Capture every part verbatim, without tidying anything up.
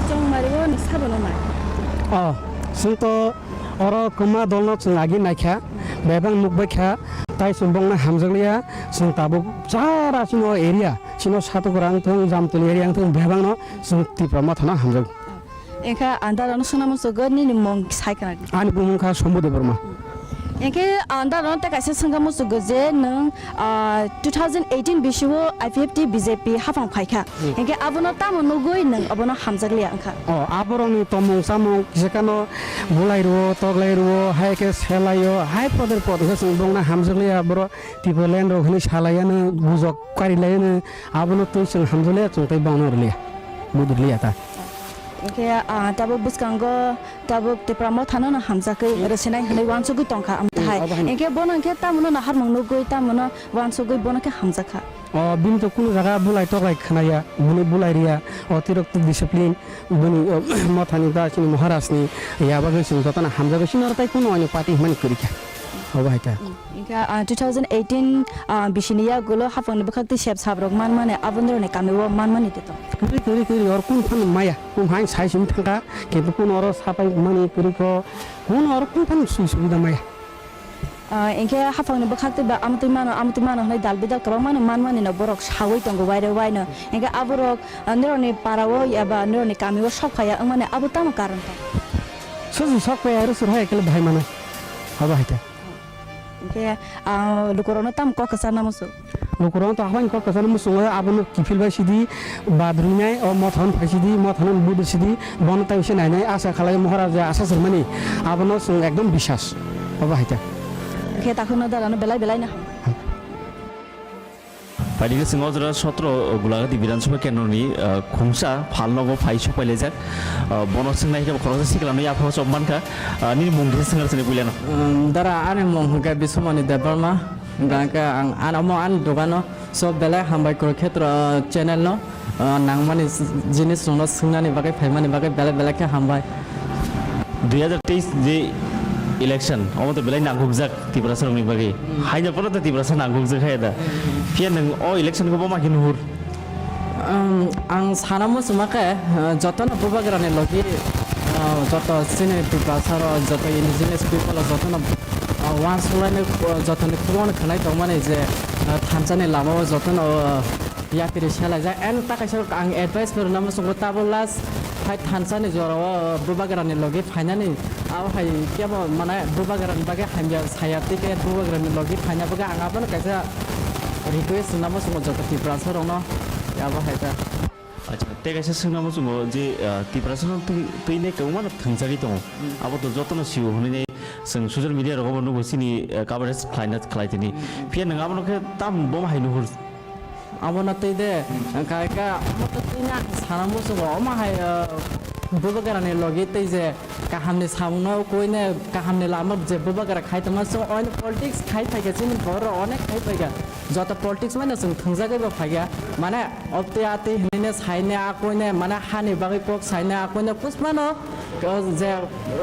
Chongmari o ni sabo no nai. O, chwng to oro kwma dol no chwng agi naikha, bebak nukbaikha, tai chwng bongno hamjakliya, chwng tabuk jara chini o area, chini o Satugra wngthung, Jamtoli area wngthung, bebak no chwng Tipra Motha no hamjak. Engkha ang dara no swnamo swgwi nini mung sai khna di. Ani bumung kha Sombu Debbarma. Engkhe ang dara no tei kaisa swngkha muchungo je nwng, ah, two thousand eighteen bisio I P F T B J P haphang phaikha. Hmm. Engkhe abono tamo nugwi nwng abono hamjakliya wngkha? O, aborokni tomung chamung kisa kano bulai rwo, toklai rwo, hai khe selaio, hai poder pod khe chwng bongna hamjakliya, borok Tipraland rok hwnwi salaiano, gujok karilaiano, abono twi chwng hamjakliya, chwng tei bongno rwliya, budurliya ta. Engkhe, ah, tabuk bwskango tabuk Tipra Mothano no hamjakwi rwsinai hwnwi uansugwi tongkha, amtahai. Hmm, abo hai. Engkhe bono engkhe tamono naharmung nugwi, tamono uansugwi bono khe hamjakha. O, bini to kunu jaga bulai toklai khwnaya, bini bulai riya, o, tirok to discipline, bini, o, Mothani ba chini Maharajni ya bagwi chwng jotono hamjagwi, chini oro tai kunu ani party hwnmani kwrwi kha. Obo hai kha. Hmm. Engkha, ah, two thousand eighteen, ah, bisini yagulo haphangni bwkhak tei sep sap rok manmani, aboni rokni kami o manmani tei tong. Kwrwi, kwrwi, kwrwi, oro kung phano maya, kung hai sai simi thangkha, kintu kung oro sapai mani kwrwi kho, kung oro kung phano sui subida maya. Ah, engkhe haphangni bwkhak tei ba amtwi mano, amtwi mano hwnwi dal bidal kwbangmano manmani no borok saui tongo waire waino. Engkhe aborok, ah, norokni para o eba norokni kami o sok phaiya wngmani abo tamo karon tong? Sosi sok phaiya aro sur hai ekle bahai mano. Abo hai khe. Hingke, ah, lukurokno tamo kok kwchar namo chwng? Lukurokno to haphangni kok kwchar namo chwng, abono kiphil bai sidi, badrwinai, o Mothano phai sidi, Mothano budu sidi, bono tai se nainai, asa khalai Moharaja asa swrwngmani, abono chwng ekdom bisas, obo hai khe. Hingke takhukno dalano belai belai no ham. Paidingke chwng o jora sotro Gulagati Bidhan Sabha Kendroni, ah, khungsa phalnogo phai sok pailaijak. Ah, bono swngnai khe bo khoroksa sikla no yapha sok mankha. Ah, nini mung khe swngna sini puilano. Um, dara ani mung hwnkhe Biswamani Debbarma. Hwnkhe ang ano mo ani dogano so belai hambai Kurukshetra, ah, channel no, ah, nangmani jinis rokno swngnani bagwi phaimani bagwi belai belai khe hambai. Dui hajar teis je election, omo to belai nangkukjak Tiprasa rokni bagwi. Hmm. Haino phano to Tiprasa nangkukjak hai da. Hmm. Phiya nwng o election khe bo ma khe nuhur? Um, ang sana muchungma khe, uh, jotono bubagrani logi, uh, joto chini Tiprasa rok, joto indigenous people rok jotono, uh, uansuknai, uh, jotoni khulumani khwnai tongmani je, uh, thansani lama o jotono, uh, yapiri selaijak. And ta kaisa ang advice no rwna muchungo, tabuk last phai thansani jora o bubagrani logi phainani, abo hai kebo mane bubagrani bagwi hamya saya tei khe bubagrani logi phaina bagwi ang abono kaisa request rwna muchungo joto Tiprasa rokno, abo hai ta. Acha, tei kaisa swngna muchungo je, ah, Tiprasa no twi, twi ne kwbangma no thwngjagwi tongo. Hmm. Abo to jotono sio hwnwi chwng social media rogo bo nugo chini, ah, coverage khlaina khlai tini. Hmm, hmm. Phiya nwng abono khe tam bom hai nuhur? Abono twi de, hmm, wngkha khe abono twi na sana muchungo, omo hai, ah, bubagrani logi tei je kahamni samungno koine kahamni lama je bubagra khai tongma chwng oino politics khai phaikha, chini borok onek khai phaikha, joto politics mano chwng thwngjagwi bo phaikha, mane opti ati hinine saine a koine mane hani bagwi kok saine a koine kusmano, ah, je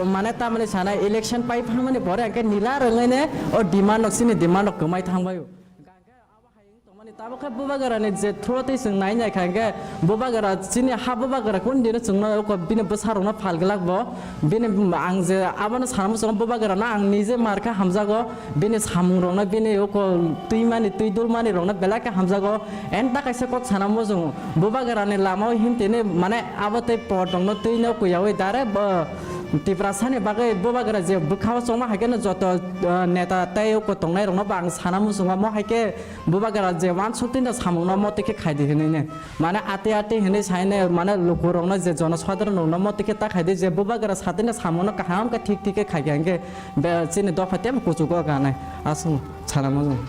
mane tamani sana election pai phangmani pore hwnkhe nila rwngwine o demand rok chini demand rok kwmai thangbaio. Hwnkhe abo hai wng tongmani tabuk khe bubagrani je through twi chwng nai nai kha, hwnkhe bubagra chini ha bubagra kun dino chwngno oko bini bwsarokno phal glak bo. Bini ang je abono sana muchungo bubagrano ang nije mar khe hamjago, bini samungrokno bini oko twimani twi dulmani rokno belai khe hamjago. And ta kaisa kok sana muchungo bubagrani lama o himtini mane abo tei pot rokno twino kuyaui direct bo Tiprasani bagwi bubagra je bwkha o chongma hai kheno joto, ah, neta tei oko tongnai rokno bo ang sana muchungo, mo hai khe bubagra je uansukti no samung no motwi khe khai di hinwi ne. Mane ati ati hinwi sai ne, mane luku rok no je jono sadharon rok no motwi khe ta khai di, je bubagra sati no samung no kaham khe thik thik khe khai khe hwnkhe be chini dopha tebo kuchugo ganai. Aswk sana muchung.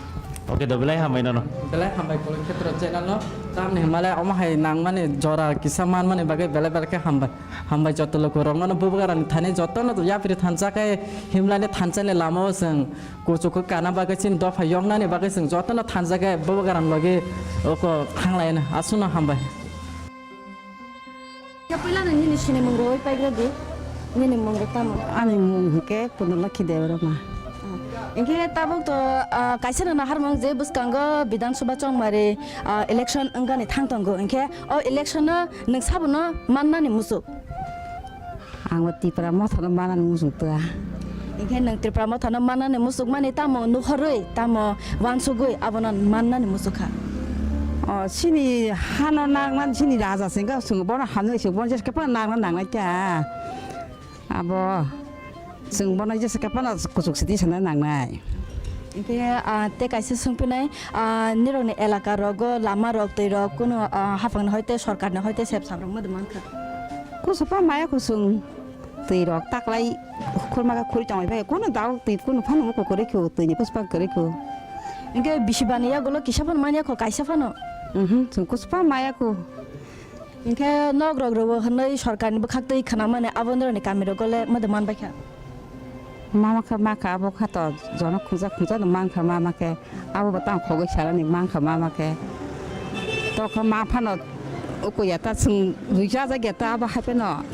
Oke, do belai hambai nono. Belai hambai Kurukshetra channel no. Tamni hwnmale omo hai nangmani jora kisa manmani bagwi belai belai khe hambai. Hambai joto luku rok no bubagra ni thani joto no yapri thansa khe himlani thansa ni lama o chwng Kuchugo kana bagwi chini dopha yoknani bagwi chwng jotono thansa khe bubagrani logi oko thanglaina. Aswkno hambai. Khe puilano nini sinimung rwui paigra di. Nini mung rok tamo? Ani mung hwnkhe Purnalakhi Debbarma. Hinkhe tabuk to, ah, kaisa no naharmung je bwskango Bidhan Sabha chongmari, ah, election wngani thang tongo. Hinkhe o election no nwng sabono mannani muchuk? Ang bo Tipra Motha no mannani muchuk twa. Hinkhe nwng Tipra Motha no mannani muchuk mani tamo nuhorwi, tamo wansugwi abono mannani muchuk kha? O, chini hano nangmani chini raja se wngkha, chwng bono hamnai se, bono jesa khe phano nangna nangnai kha. Abo chwng bono jesa khe phano kuchuk sidi sana nangnai. Hinkhe, ah, tei kaisa swngphinai, ah, nirokni elaka rogo lama rok, twi rok, kunu, ah, haphangni hoite, sorkarni hoite sep sap rok madu mankha? Kuchuk pha maya kuchung twi rok taklai khurma khe khuri tongwi phai, kunu dao twi kunu phano muku kwrwi kho, twi ni puspang kwrwi kho. Hinkhe bisi bani yagulo kisa phano manya kho, kaisa phano? Mhm, chwng kuchuk pha maya kho. Hinkhe nok rok rwo hwnwi sorkarni bwkhak twi khwnamani abo norokni kami rogo le mode man bai kha? Mama kha, ma kha, abo kha to jono khungsa khungsa no man kha mama khe, abo bo tang khogwi sarani man kha mama khe. To kha ma phano ukuya ta chwng rwija ja ge ta abo hai phano.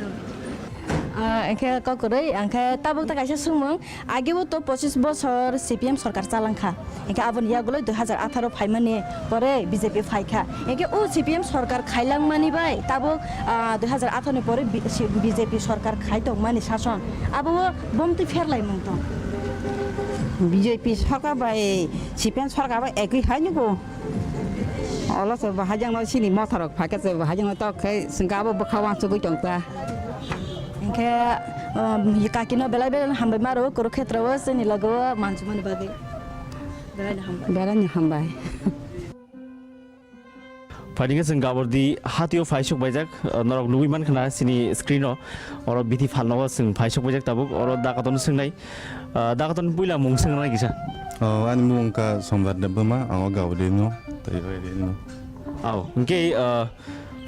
Ah, hinkhe kok kwrwi, hinkhe tabuk ta kaisa swngmung. Age o to pochis bosor C P M sorkar chalangkha. Hinkhe aboni yaguloi dui hazar atharo phaimani pore B J P phaikha. Hinkhe o C P M sorkar khailangmani bai tabuk, ah, dui hazar atharo ni pore B-, si-, B J P sorkar khai tongmani sason. Abo o bomtwi pherlaimung tong? B J P sorkar bai C P M sorkar bai ekwi hai nugo. Olo se bahai jang no sini motha rok phaikha se bahai jang no tok khai singka abo bwkha wansugwi tong ta. Hinkhe, um, kakino belai belai hambai maro Kurukshetra o chini logo o manchumani bagwi. Belai no hambai. Belai no hambai. Phaini khe chwng Gabordi hatio phaisok baijak, uh, norok nugwi mankha na chini screen o. Oro bithi phalno o chwng phaisok baijak tabuk. Oro dakaton swngnai, uh, dakaton puila mung swngnai kisa. Oh, ani mung wngkha Somrat Debbarma, ang o Gabordi no, tei bai no. Aw, hinkhe, uh,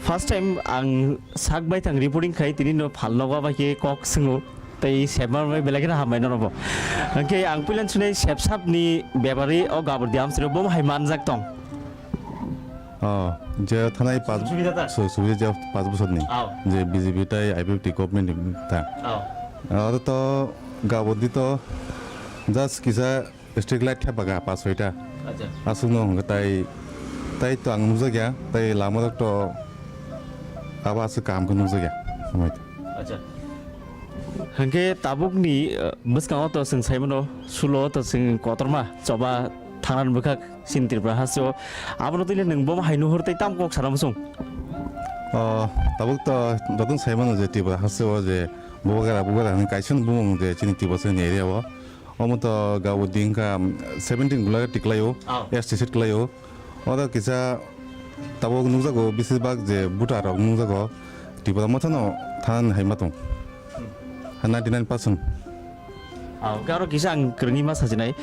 first time ang sak bai thang reporting khai tini no phalno o bai khe kok swngo. Tei sepma bai belai kheno hambai norokbo. Hinkhe ang puilan sunai sepsapni bebari o Gabordi amsiro bo hai manjak tong. Oh, je thanai pas Subida ta? Su-, subida je pas bosor ni. Aw. Je B J P tai I P F T government ni ta. Aw. Oro to Gabordi to just kisa street light thepa ga pas soita. Acha. Aswk no hwnga tai, tai to ang nukjakya, tai lama rok to abo aswk kaham khe nukjakya. Samai. Acha. Hwnkhe tabukni, eh, bwskango to chwng saimano, sulo to chwng kotorma choba thangnani bwkhak chini Tripura hasteo. Abono twi le nwng bo hai nuhur tei tamo kok sana muchung? Oh, tabuk to jotono saimano je Tripura hasteo je Bubagra, Bubagra hwnwi kaisa bumung je chini Tripura chini area o. Omo to Gaudi wngkha seventeen gula tiklaio, Aw. S T seat klaio. Oro kisa tabuk nukjago, besibak je voter rok nukjago, Tipra Motha no thanani hai ma tong. Hmm. Ninety nine percent. Aw, khe aro kisa ang kwrwngwi ma sajinai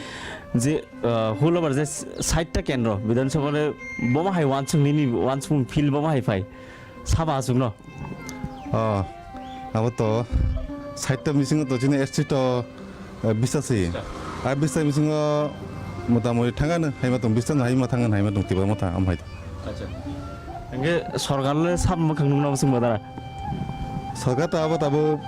je, uh, hulobar je side ta kendro Bidhan Sabha le bomo hai wansuk nini wansuk feel bomo hai phai. Sabo aswkno? Oh, abo to side ta bisingo to chini S T to, eh, bista se. Bista. A bista bisingo motamoti thangano hai ma tong, bista no hai ma thangano hai ma tong Tipra Motha am hai. Acha. Hwnkhe sorkar le sabo mwkhang nukna muchung bo dara? Sorkar to abo tabo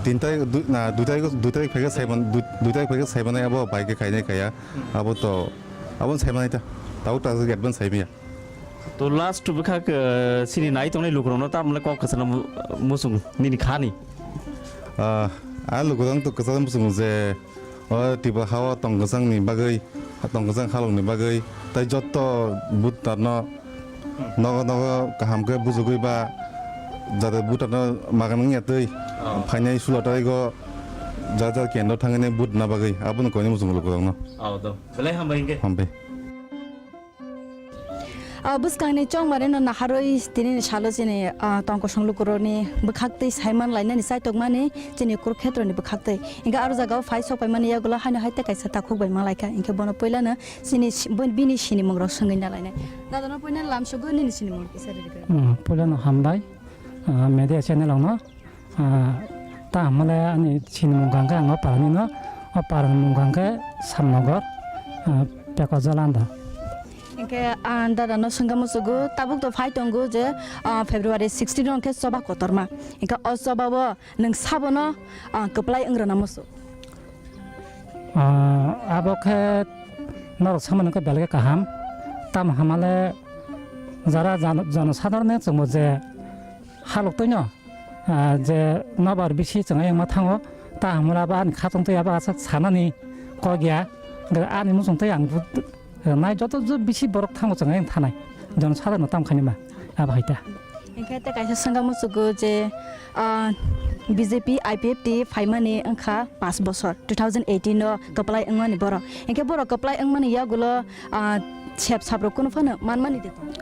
tin tarik, dui, na, dui tarik, dui tarik phaikhe saiman, dui, dui tarik phaikhe saimanai abo bai khe khainai khaiya. Abo to, abo saimanai ta. Tabuk ta advance saimanya. To last bwkhak, eh, chini nai tongnai lukurokno tamle kok kwchangno mu-, muchung nini khani? Ah, a lukurok to kwchang muchung je o Tripura hao tong kwchangni bagwi, tong kwchang halokni bagwi, tai jotto voter no nogo nogo kaham khe bujugwi ba jate voter no magan wngya twi Oh. phainai sulo tarigo jar jar kendro thangwi vote na bagwi abono koini muchung lukurokno. Oh, do. Belai hambai hwnkhe. Hambai. Ah, bwskangni chongmari no naharwi tinini salo chini, ah, tongkosong lukurokni bwkhaktwi saiman lainani chaitokmani chini Kurukhetroni bwkhaktwi. Hinkhe aro jagao phai sokpaimani yagulo haino hai tei kaisa takhuk bai ma laikha. Hinkhe bono puilano chini si-, bo-, bini sinimungrok swngwi na lainai. Dadano puilano lamsogo nini sinimung kisa rwrwkha. Hmm, puilano hambai, ah, media channel rokno. Ah, ta hamle ani chini mung kangkhe ang o parani no, o parani mung kangkhe Samnogor, ah, Peko Jolanda. Hinkhe, ah, dada no swngkha muchungo, tabuk to phai tongo je, ah, February sixteen o khe choba kotorma. Hinkhe o choba o nwng sabono, ah, kwplai wng rwna muchung? Ah, abo khe norok samani khe belai khe kaham. Tamo hamale jara jan-, jonosadharone chwngbo je halok twino, ah, je nobar bisi chwng ayang ma thango, ta hamala ba ani khatung twi abo aswk sanani kok ya. Ani muchung twi ang nai joto jo bisi borok thango chwng ayang thanai. Jonosadharno tam khainima abo hai ta. Hinkhe tei kaisa swngkha muchungo je, ah, B J P I P F T phaimani wngkha paanch bosor, two thousand eighteen o kwplai wngmani borok. Hinkhe borok kwplai wngmani yagulo, ah, sep saprok kunu phano manmani de tong?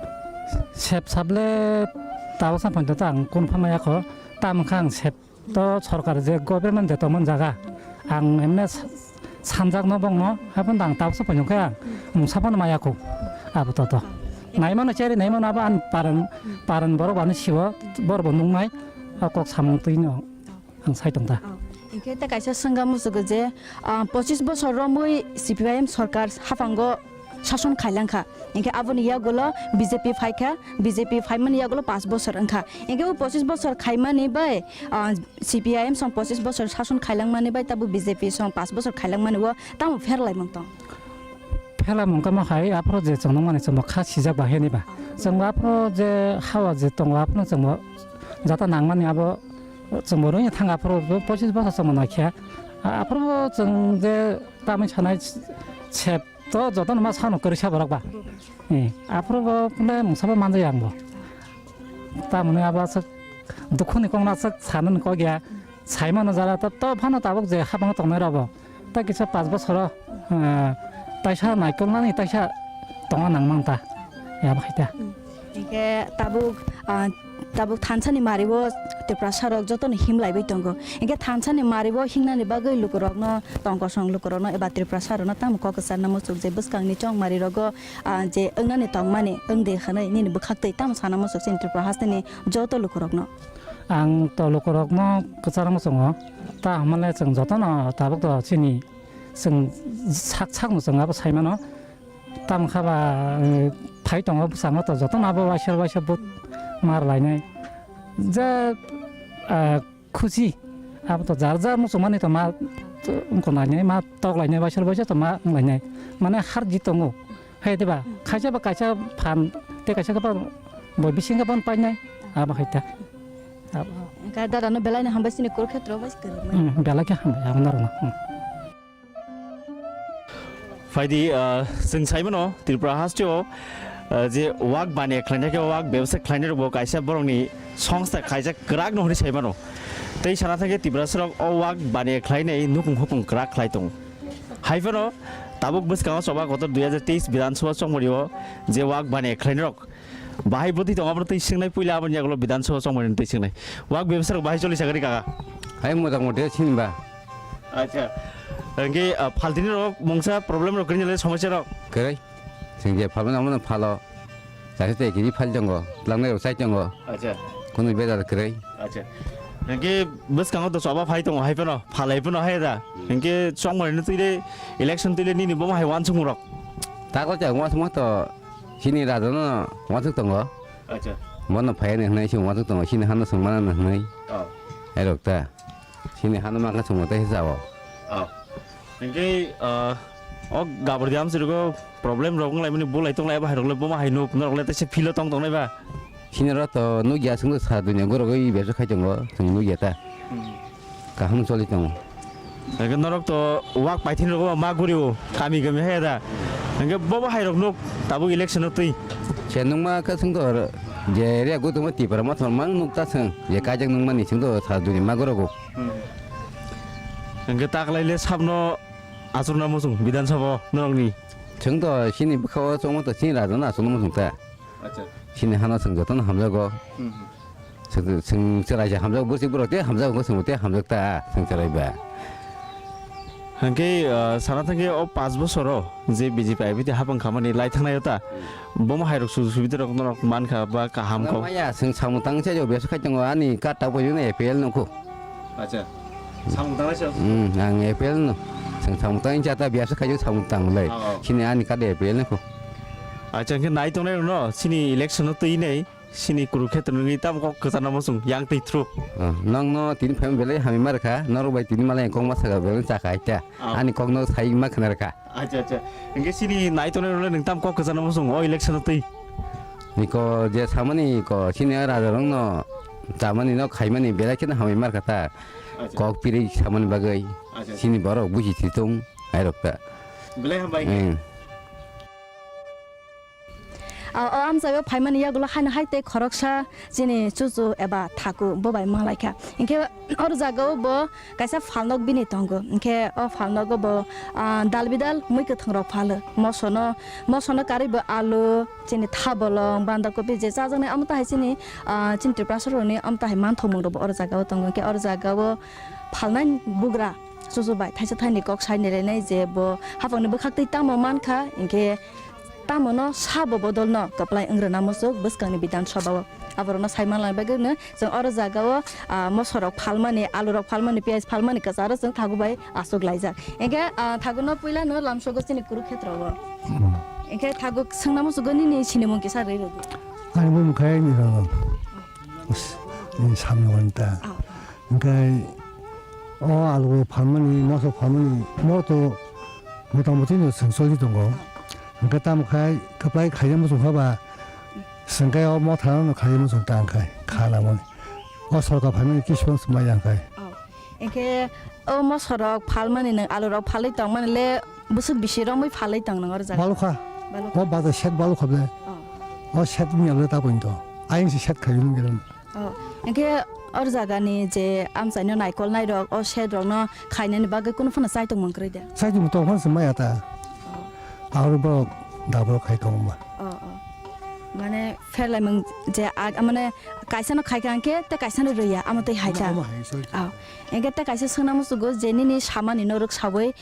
Sep sable tabuk sa phanto ta ang kunu phano yakho, ta wngkha ang sep to sorkar je government je tongmani jaga, ang emne sa-, sanjakno bongno, haphano ang tabuksa phai nungkha ang, mungsa phano maya kho, abo toto. Naimano cheri naimano abo ani paran, paran borok ani sibo, borok bo nungnai, o kok samung twino ang sai tongta. Hinkhe ta kaisa swngkha muchungo je, ah, pochis bosor romwi C P I M sorkar haphango sason khailangkha. Hinkhe aboni yagulo B J P phaikha, B J P phaimani yagulo paanch bosor wngkha. Hinkhe o pochis bosor khaimani bai, ah, C P I M song pochis bosor sason khailangmani bai tabuk B J P song paanch bosor khailangmani o tamo pherlaimung tong? Pherlaimung kamo hai aphuru je chwng nukmani chwngbo kha sijak bahai ni ba. Chwngbo aphuru je hawa je tongo aphuru chwngbo jata nangmani abo chwngbo rwngya thang aphuru pochis bosor chwngbo naikha. Aphuru chwng je tamni sanai sep To jotono ma sano kwrwi sa borok ba. Eh, aphuru bo le mungsa bo manjaya ang bo. Tamoni abo aswk dukhuni kokno aswk sanani kok ya. Saimano jara to, to phano tabuk je hapang tongnai rok bo. Ta kisa paanch bosoro, eh, taisa naikolnani taisa tongna nangmang ta. Ya bo hai ta. Hinkhe tabuk, ah, tabuk thansani mario Tiprasa rok jotono himlaiwi tongo. Hinkhe thansani mario hingnani bagwi lukurokno, tongkosong lukurokno eba Tiprasa rokno tamo kok kwcharna muchuk je bwskangni chongmari rogo, ah, je wngnani tongmani wngdi hwnwi nini bwkhaktwi tamo sana muchuk chini Tripura hasteni joto lukurokno? Ang to lukurokno kwcharna muchungo, ta hwnmale chwng jotono tabuk to chini chwng sak sakno chwng abo saimano. Tamo kha ba, eh, phai tongo bwskango to jotono abo waisa waisa but mar lainai. Je, eh, khusi abo to jar jar muchungmani to ma, wngkha lainai, ma tok lainai, waisa waisa to ma wng lainai. Mane har jit tongo. Hai diba? Khaisa ba kaisa phan tei kaisa khe ba bo bisingo ban painai. Abo hai ta. Abo. Wngkha dada no belai no hambai sini Kurukhetra bai kwrwngmani. Hmm, belai khe hambai abo norokno. Hmm. Phaidi, ah, chwng saimano Tripura hasteo, ah, je wak baniya khlainai khe wak bebsa khlainai rokbo kaisa borokni songsta khaijak kwrak no hwnwi saimano. Tei sana thangkhe Tiprasa rok o wak baniya khlainai nukung hukung kwrak khlai tongo. Hai phano tabuk bwskango choba kotor dui hajar teis Bidhan Sabha chongmani o je wak baniya khlainai rok Bahai bwtwi tongo, abono twi swngnai, puila aboni yagulo Bidhan Sabha chongmani twi swngnai. Wak bebsa rok bahai choli sakani kaka? Hai, mota moti sini ba. Acha. Hwnkhe, ah, phaltini rok mungsa problem rok kwrwini le somosya rok? Kwrwi. Chwng je phalmani abono phalo. Chakhe tei kiri phal tongo, tlangnai rok chai tongo. Acha. Kunu beda kwrwi. Acha. Hwnkhe bwskango to choba phai tongo, hai phano, phalai phano hai da. Hwnkhe chongmani twi le election twi le nini bomo hai uansukmung rok? Tako chai uansukma to Chini raja no uansuk tongo. Acha. Bono phaiya ni hwnwi se uansuk tongo, chini hano swng mano hwnwi. Oh. Hai rok ta. Chini hano mangkha swngbo tei se jao. Oh. Hwnkhe, ah, o gabor diam sirgo problem rok wng laimani bulai tong lai, bahai rok le bomo hai nuk norok le tei se philo tong tong nai ba. Chini rok to nukya, chwng sa dunia gorogwi bebsa khai tongo, chwng nukya ta. Hmm. Kaham choli tongo. Hwnkhe norok to wak paithini rogo ma guri o, kami kami hai da. Hwnkhe bobo hai rok nuk tabuk election o twi. Se nukma khe chwng to je area gutuma Tipra Motha mang nuk ta chwng, je kaijak nukmani chwng to sa duni ma gorogo. Hmm. Hwnkhe taklai le sabno achukna muchung Bidhan Sabha o norokni. Chwng to chini bwkha o chongma to chini raja no achukna muchung ta. Acha. Chini hano chwng jotono hamjago. Hmm. Chwng, chwng chwraisa hamjak, bwswi borok tei hamjak, wngkha chwngbo tei hamjak ta, chwng chwrai ba. Hwnkhe, ah, sana thangkhe o paanch bosoro je B J P I P T hapang khamani lai thangnaio ta, bomo hai rok sujuk subida rok norok mankha ba kaham kho? Maya, chwng samung tang se jo, bebsa khai tongo, ani card ta bo jono A P L no kho. Acha. Samung tang se? Hmm, ang A P L no. Chwng samung tang cha ta, bebsa khai samung tang lai. Oh, oh. Chini ani card A P L no kho. Acha, hwnkhe nai tongnai rok no, chini election no twi nei. Sini Kurukshetra nungwi tamo kok kwchana muchung yang twi thru. Ah, nokno tini phaima belai hamwi ma rwkha, norok bai tini malai kok ma saka belai chakha hai ta. Ah. Ani kokno sai ma khna rwkha. Acha, acha. Hingke sini naitonai rwle nwng tamo kok kwchana muchung o election twi. Niko je samani ko sini raja rokno chamani no khaimani belai kheno hamwi ma rwkha ta. Acha. Kok piri samani bagwi. Acha, acha. Sini borok buji thitong hai rok ta. Belai hambai. Hmm. O, o amchaio phaimani yagulo haino hai tei khoroksa chini chuchu eba thaku bo bai malaikha. Hinkhe oro jagao bo kaisa phalnok bini tongo. Hinkhe o phalnogo bo, ah, dal bidal mui kwthwng rok phalo. Mosono, mosono karwi bo alu, chini thabolong, bandakopi je chajaknai amo tahai chini, ah, chini Tiprasa rokni amo tahai manthokmung rok bo oro jagao tongo. Hinkhe oro jagao phalnai bugra chuchu bai thaisa thaini kok sai ni renai je bo haphangni bwkhak twi tamo mankha, hinkhe Tamo no sabo bodol no kwplai wng rwna muchuk bwskangni Bidhan Sabha o. Aborok no sai manlai bagwi no chwng oro jaga o, ah, moso rok phalmani, alu rok phalmani, piyaj phalmani kwcharo chwng thagu bai achuk laijak. Hinkhe, ah, thagu no puila no lamsogo chini Kurukshetra o. Hmm. Hinkhe thagu swngna muchugo nini sinimung kisa rwi rwdi. Ani mung khai ni rw. Ni samno wanta. Ah. Hinkhe o alu phalmani, moso phalmani, mo to motamoti no chwng choli tongo. Hinkhe tamo khai kwplai khaina muchung kha ba, chwng khe o motha no khaina muchung ta wngkhai kha nangmani. O sorkar phaimani kisubang se maya wngkhai. Oh. Hinkhe o moso rok phalmani, nwng alu rok phalwi tongmani le bwswk bisi romwi phalwi tong nang oro jaga? Balukha. Balukha. O bazar set balukha ble. Oh. O set wngya ble ta pointo. Ayang se set khaiyung gelo. Oh, hinkhe or jagani je amchaino naikolnai rok, o set rokno khainani bagwi kunu phano chaitokmung kwrwi da? Chaitokmung tong phano se maya ta. Oh. Aro borok da borok khai tongo ma. Oh, oh. Mane pherlaimung je ag-, mane kaisano khaikha hinkhe tei kaisano rwya, amo tei hai ta. Omo hai, sorry. Oh. Hinkhe tei kaisa swngna muchugo je nini samani norok saui,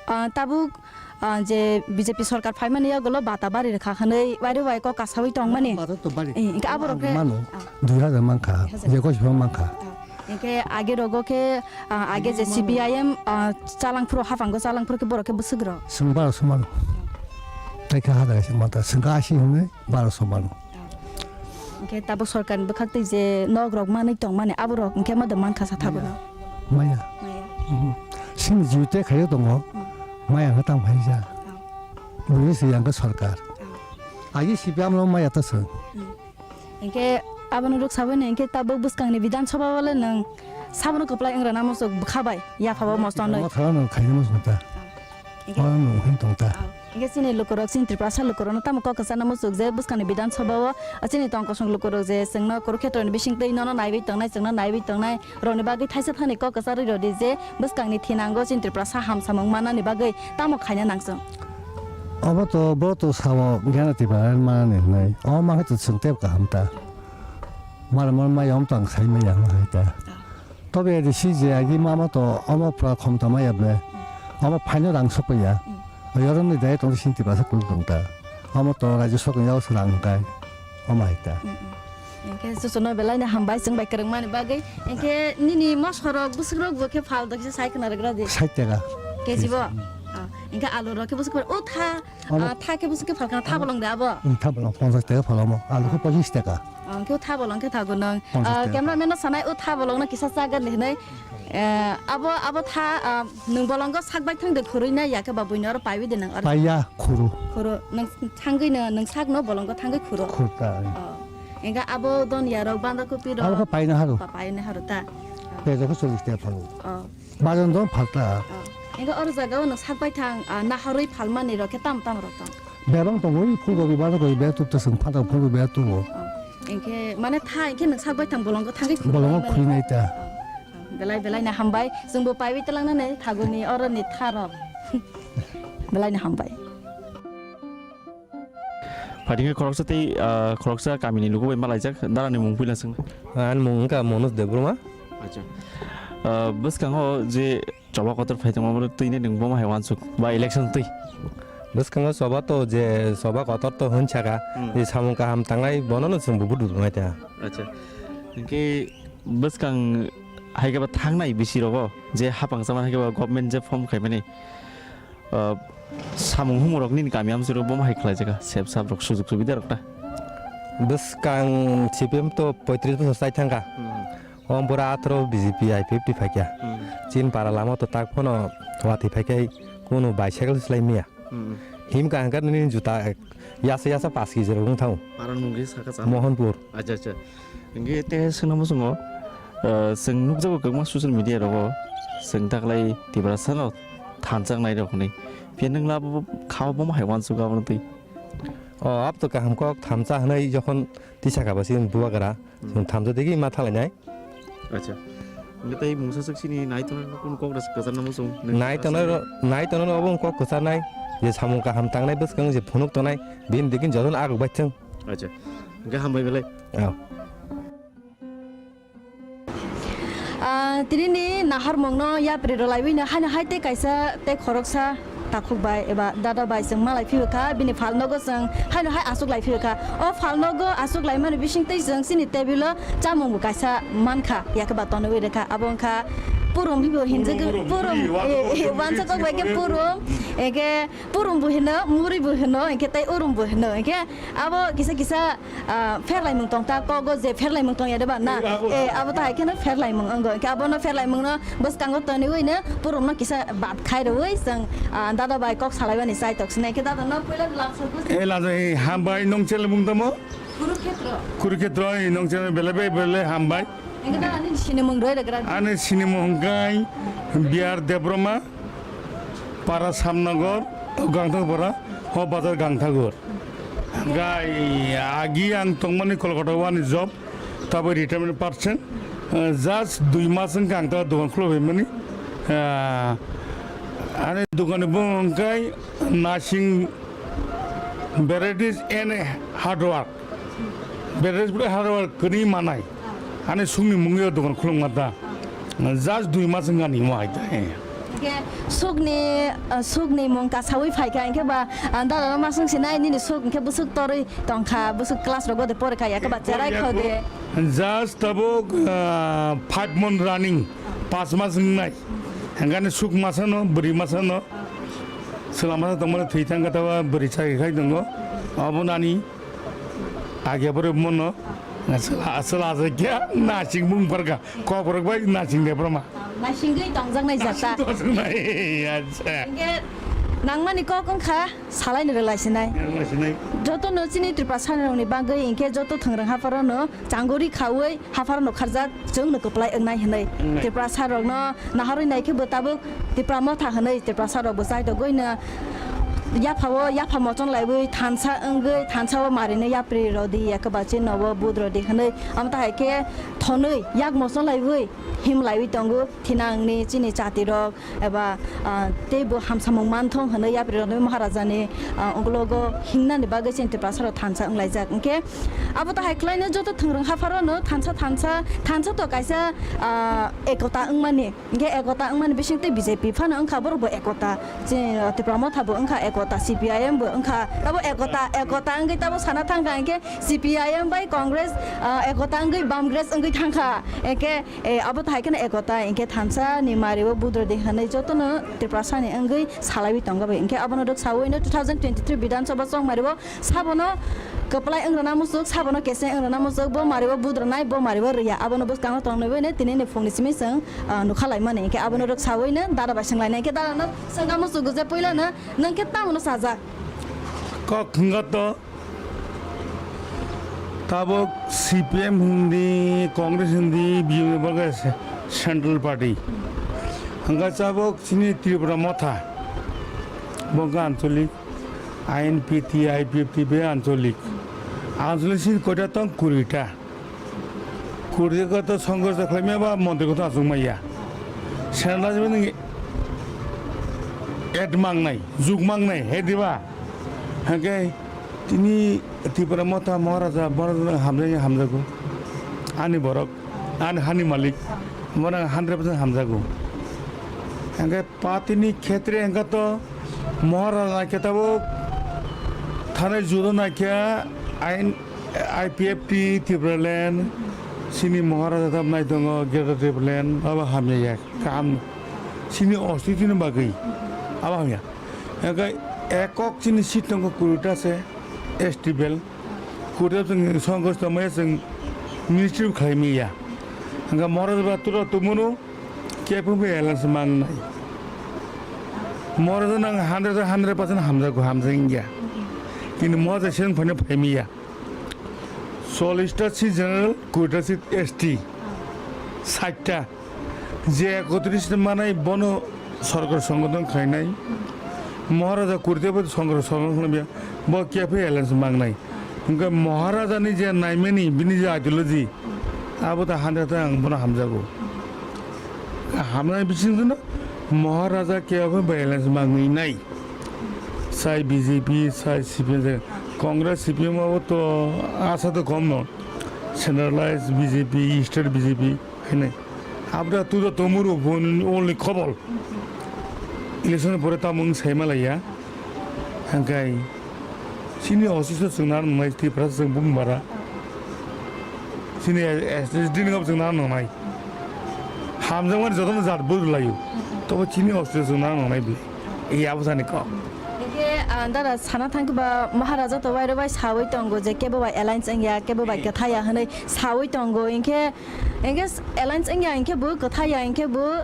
ah, tabuk Ah, je B J P sorkar phaimani yagulo bata bari rwkha hwnwi wairo wai kok kasaui tongmani. Bata to bari. Eh, hinkhe aborok khe mano, ah, dui hajar mankha, dui hajar. Je kosi phano mankha. Ah, hinkhe age rogo khe, ah, age je C P I M, ah, chalangphuru, haphango chalangphuru khe borok khe bwswk rw? Chwng baro so mano. Tei khe hajar kaisa manta, chwng khe ashi hwnwi baro so mano. Hinkhe tabuk sorkarni bwkhak twi je nok rok manwi tongmani, aborok hinkhe ma da mankha sa thabuno? Maya. Maya. Mhm. Chini jiu tei khaio tongo. Hmm. Maya khe tang phaisa. Oh. Buini se yang khe sorkar. Oh. Agi C P M no maya ta se. Hmm. Hinkhe abono rwk sabaino hinkhe tabuk bwskangni Bidhan Sabha o le nwng sabono kwplai wng rwna muchuk bwkha bai yaphabo mosto nwi. Motha no khaina muchung ta. Oh. Hinkhe, oh, nwng hwn tong ta. Oh. Hinkhe chini lukurok, chini Tiprasa lukurokno tamo kok kwchana muchuk je bwskangni Bidhan Sabha o, ah, chini tong kosong lukurok je chwngno Kurukshetroni bisingtwi nono naiwi tongnai, chwngno naiwi tongnai rokni bagwi thaisa thani kok kwcharwi rwdi je bwskangni thinango chini Tiprasa hamsamung mannani bagwi tamo khaina nang chwng? Obo to, bo to sao Gyana Tiprasa manani hwnwi. Omo ma khe to chwng tei kaham ta. Mara mara maya omo to ang sai maya hwnwi hai ta. Tobe ri si je agi mama to omo pura khomta maya ble. Omo phaino rang sokya. Mm. Yoroni dai tong sinti basa kul tong ta. Omo to rajo sokya o srang kai. Omo hai ta. Mm, mm. Hinkhe chuchuno belai no hambai chwng bai kwrwngmani bagwi. Hinkhe nini mosorok bwswkrok bo khe phal do kisa sai khna rwgra di. Sait taka. K G bo? Mm. Ah, hinkhe alu rok khe bwswk phal. O tha. Abo ah, tha khe bwswk khe phalkha, tha bolong de abo? Wng, tha bolong ponchas taka phalamo, alu khe pochis taka. Ah, wng khe tha bolong khe thago nang. Ponchas ah, taka. Cameraman no sanai, o tha bolong no kisa chagan de hinai. Eh, abo, abo tha, ah, nwng bolongo sak bai thang de khurui na ya khe ba buino oro paiwi de nang oro? Paiya, khuru. Khuru, nang thangwi no, nang sak no bolongo thangwi khuru. Khurta. Oh. Enga abo don ya rok banda kopi rok. Abo khe paina haru. Pa-, paina haru ta. Pejo khe chollis taka phalo. Oh. Bajon don phalta. Oh. Enga oro jaga o no sak bai thang, ah, naharwi phalmani rok khe tam tam rok tong? Bebang tongo, oi phulgobi, banda kobi, bebak tuk ta sung, phantok phulgobi bebak tongo. Oh. Engkhe mane tha, engkhe nwng sak bai thang bolongo thangwi khurwi Bolongo mani. Khurwi nai ta. Oh. Belai belai no hambai, chwngbo paiwi twlang nani thaguni oro ni tha rok. Belai no hambai. Phaidi khe khoroksa tei, ah, khoroksa kamini luku bai malaijak, darani mung puila swng. Ani mung wngkha Manoj Debbarma. Acha. Ah, bwskango je choba kotor phai tongma twi nai nwng bomo hai uansuk ba election twi? Bwskango choba to je choba kotor to hwn saka, hmm, je samung kaham tangnai bono no chwng bo vote rwnai ta. Acha. Hinkhe bwskang hai khe ba thangnai bisi rogo je hapang chamani hai khe ba government je form khaimani, ah, samung humung rok nini kami amchai rok bomo hai khlaijak kha, sep sap rok sujug subida rok ta. Bwskang C P M to poitris bosor chai thangkha. Hmm. O bora atro B J P I P F T phaikya. Hmm. Chin para lama to tak phano watwi phaikhai kunu bicycle swlai maya. Hmm. Himkha hwnkhe nini juta yasa yasa paanch kg rok wng thango. Para nungwi saka chana. Mohanpur. Acha, acha. Hingke te swnamo chwngo, ah, chwng nukjago kwbangma social media rogo chwng taklai Tiprasa no thansa wngnai rok hwnwi. Phiya nwng labo kha obo hai uansuk abono twi. O, abo to kaham kok thansa hwnwi jokhon tisa kha basi bubagra, hmm, chwng thansa degi ma thalainai. Acha. Hingke tei mungsa swk sini nai tongnai rok kunu kok rwchap kwchar namo chwng? Nai tongnai ro-, nai tongnai rok obo kok kwcharnai, je samung kaham tangnai bwskang je phunuk tongnai, bini degi jotono aguk bai chwng. Acha. Hingke hambai belai. Oh. Ah, tini ni naharmung no yapri rwlaiwi no haino hai tei kaisa tei khoroksa takhuk bai eba dada bai chwng malai phiyokha, bini phalnogo chwng haino hai achuk lai phiyokha. O phalnogo achuk lai mani bising tei chwng chini table o chamung bo kaisa mankha, yakhe ba tonwi rwkha. Abo wngkha purum hibo hinjagwi, purum, purum, purum, eh, eh, wansukok bai khe purum, eke purum bo hino, muri bo hino, eke tei urum bo hino, eke abo kisa kisa Ah, pherlaimung tong ta, kogo je pherlaimung tong ya de ba na? Eh, abo. Eh, abo ta hai kheno pherlaimung wngo. Khe abono pherlaimung no bwskango tonwi no purum no kisa bat khai rwi chwng, ah, dada bai kok salai bani chai tok sinai khe dada no puila lak sor bus. Eh, laja, eh, hambai nong chele mung tamo? Kurukhetro. Kurukhetro, eh, nong chele bele be bele hambai. Engkhe dada ni sini mung roi rwgra. Ani sini mung hwnkhe Biyar Debroma. Para Samnagar, Gangthakpara, ho bazar Gangthagur. Gai agi ang tongmani Kolkata wani job, tabo retirement person. Eh, just dui mas wngkha ang ta dogan khuluphaimani. Eh, ani dogan ni bumung wngkha Nasing Varieties and Hardware. Varieties bwlai hardware kwrwi manai. Ani sukni mungwi o dogan khulukma ta. Just dui mas wngkha ni mo hai ta. Hingke sukni, ah, sukni mung kasawi phaikha, hingke ba, ah, dada no masung sinai nini suk hingke bwswk torwi tongkha, bwswk class rogo de porikha, yakhe ba cherai kho de. Just tabuk, ah, five month running, pas mas wngnai. Hingkhe ani suk masa no, bwrwi masa no. Chwla masa tongmani thwi thangkha tabo bwrwi chakhe khai tongo. Abo nani. Age bore mono aswla aswla aswla kya nasing bung parka kokrok bai nasing de broma. Nasingwi tongjaknai jata. Nasing tongjaknai, acha. Hingke nangmani kok wngkha salaini rwlai sinai. Rwlai sinai. Joto no chini Tripura sanirokni bagwi hingke joto thwngrwng hapharo no changori khaui hapharo no kharjak chwng no kwplai wngnai hinui. Wngnai. Tripura sarok no Naharwi naikhe bo tabuk Tipra Motha hwnwi Tiprasa rok bo chaitogwi no yapha o yapha mochon laiwi thansa wngwi thansa o marinwi yapri rodi yakhe ba chini nogo budrodi hwnwi amo tahai khe thonwi yak mochon laiwi him laiwi tongo thinangni chini chati rok eba, ah, tei bo hamsamung manthong hwnwi yapri rodi Maharajani, ah, ugulogo hingnani bagwi chini Tiprasa rok thansa wnglaijak hwnkhe abo tahai khlaino joto thwngrwng hapharo no thansa thansa thansa to kaisa, ah, ekota wngmani. Hingke ekota wngmani bisingtwi B J P phano wngkha, borok bo ekota. Chini Tipra Motha bo wngkha ekota, C P I M bo wngkha. Tabo ekota, ekota wngwi tabo sana thangkha hingke C P I M bai Congress, ah, ekota wngwi Bamgress wngwi thangkha. Hingke, eh, abo tai kheno ekota, hingke thansa ni mari o budro de hinui jotono Tiprasa ni wngwi salaiwi tongo bai. Hingke abono rwksaui no two thousand twenty-three Bidhan Sabha chongmari o Sabono kwplai wng rwna muchuk, sabono keseng wng rwna muchuk, bo mario budrwnai, bo mario rwya. Abono bwskango tongnai bai nai tini ni phungni simi chwng, ah, nukha laimani. Hingke abono rwksaui no dada bai swng lainai. Hingke dada no swngkha muchuk je puila no, nwng khe tamo no sajak? Kok hwnkha to, tabuk C P M hindi, Congress hindi, B J P ni bagwi se-, central party. Hwnkha tabuk chini Tripura Motha, bo hwnkha anchalik. I N P T, I P F T be anchalik. Anchalik seat koita tong? Kurita. Kurita koto Congress khlaimya ba montri koto achuk maya. Senat ni et mangnai, juk mangnai, he diba? Hake tini Tipra Motha Maharaja, Maharaja hamjai hamjago. Ani borok, ani hani malik, borok hundred percent hamjago. Hake Party ni khetre hwnkha to Maharaja naikhe tabuk thanai judo naikhe ain I P F T Tipraland chini Maharaja tab nai tongo Greater Tipraland abo hamya ya kaham chini ostiti ni bagwi abo hamya hwnkhe ekok chini seat tongo kurita se S T bel. Kurtep chwng Songkos tongmaya chwng ministry bo khlai manya. Hwnkhe Maharaja ba tura tongmano kebo bai alliance mangnai. Maharaja nang hundred, hundred percent hamjago, hamjak wngya. Kintu Maharaja seng phano phai manya. Chollish ta seat general, kuri ta seat S T. Sait ta. Je ekotris manai bono sorkar songgothon khlainai. Maharaja kurte bo sorkar songgothon khlainai, bo kebo alliance mangnai. Hwnkhe Maharaja ni je naimani, bini je ideology, abo ta hanja ta ang bono hamjago. Hamnai bisingtwi no Maharaja kebo alliance mangwi nai. Sai B J P, sai C P M, Congress, C P M abo to asa to kom no. Centralized B J P, state B J P, hene. Abra tu da tomuru bun only khobol. Election pore tamung sai malaya. Hangkai. Chini office o chwng nang nai, Tripura chwng bung bara. Chini S S D ni chwng nang nai. Hamjang mani joto jat bujlayo. Tobo chini office o chwng nang nai bile. Ei abo sani kok. Hingke, ah, dada sana thangkhe ba Maharaja to wairo bai sawi tongo je kebo bai alliance wngya, kebo bai kwthaya hwnwi sawi tongo. Hingke Hingke alliance wngya hingke bo kwthaya hingke bo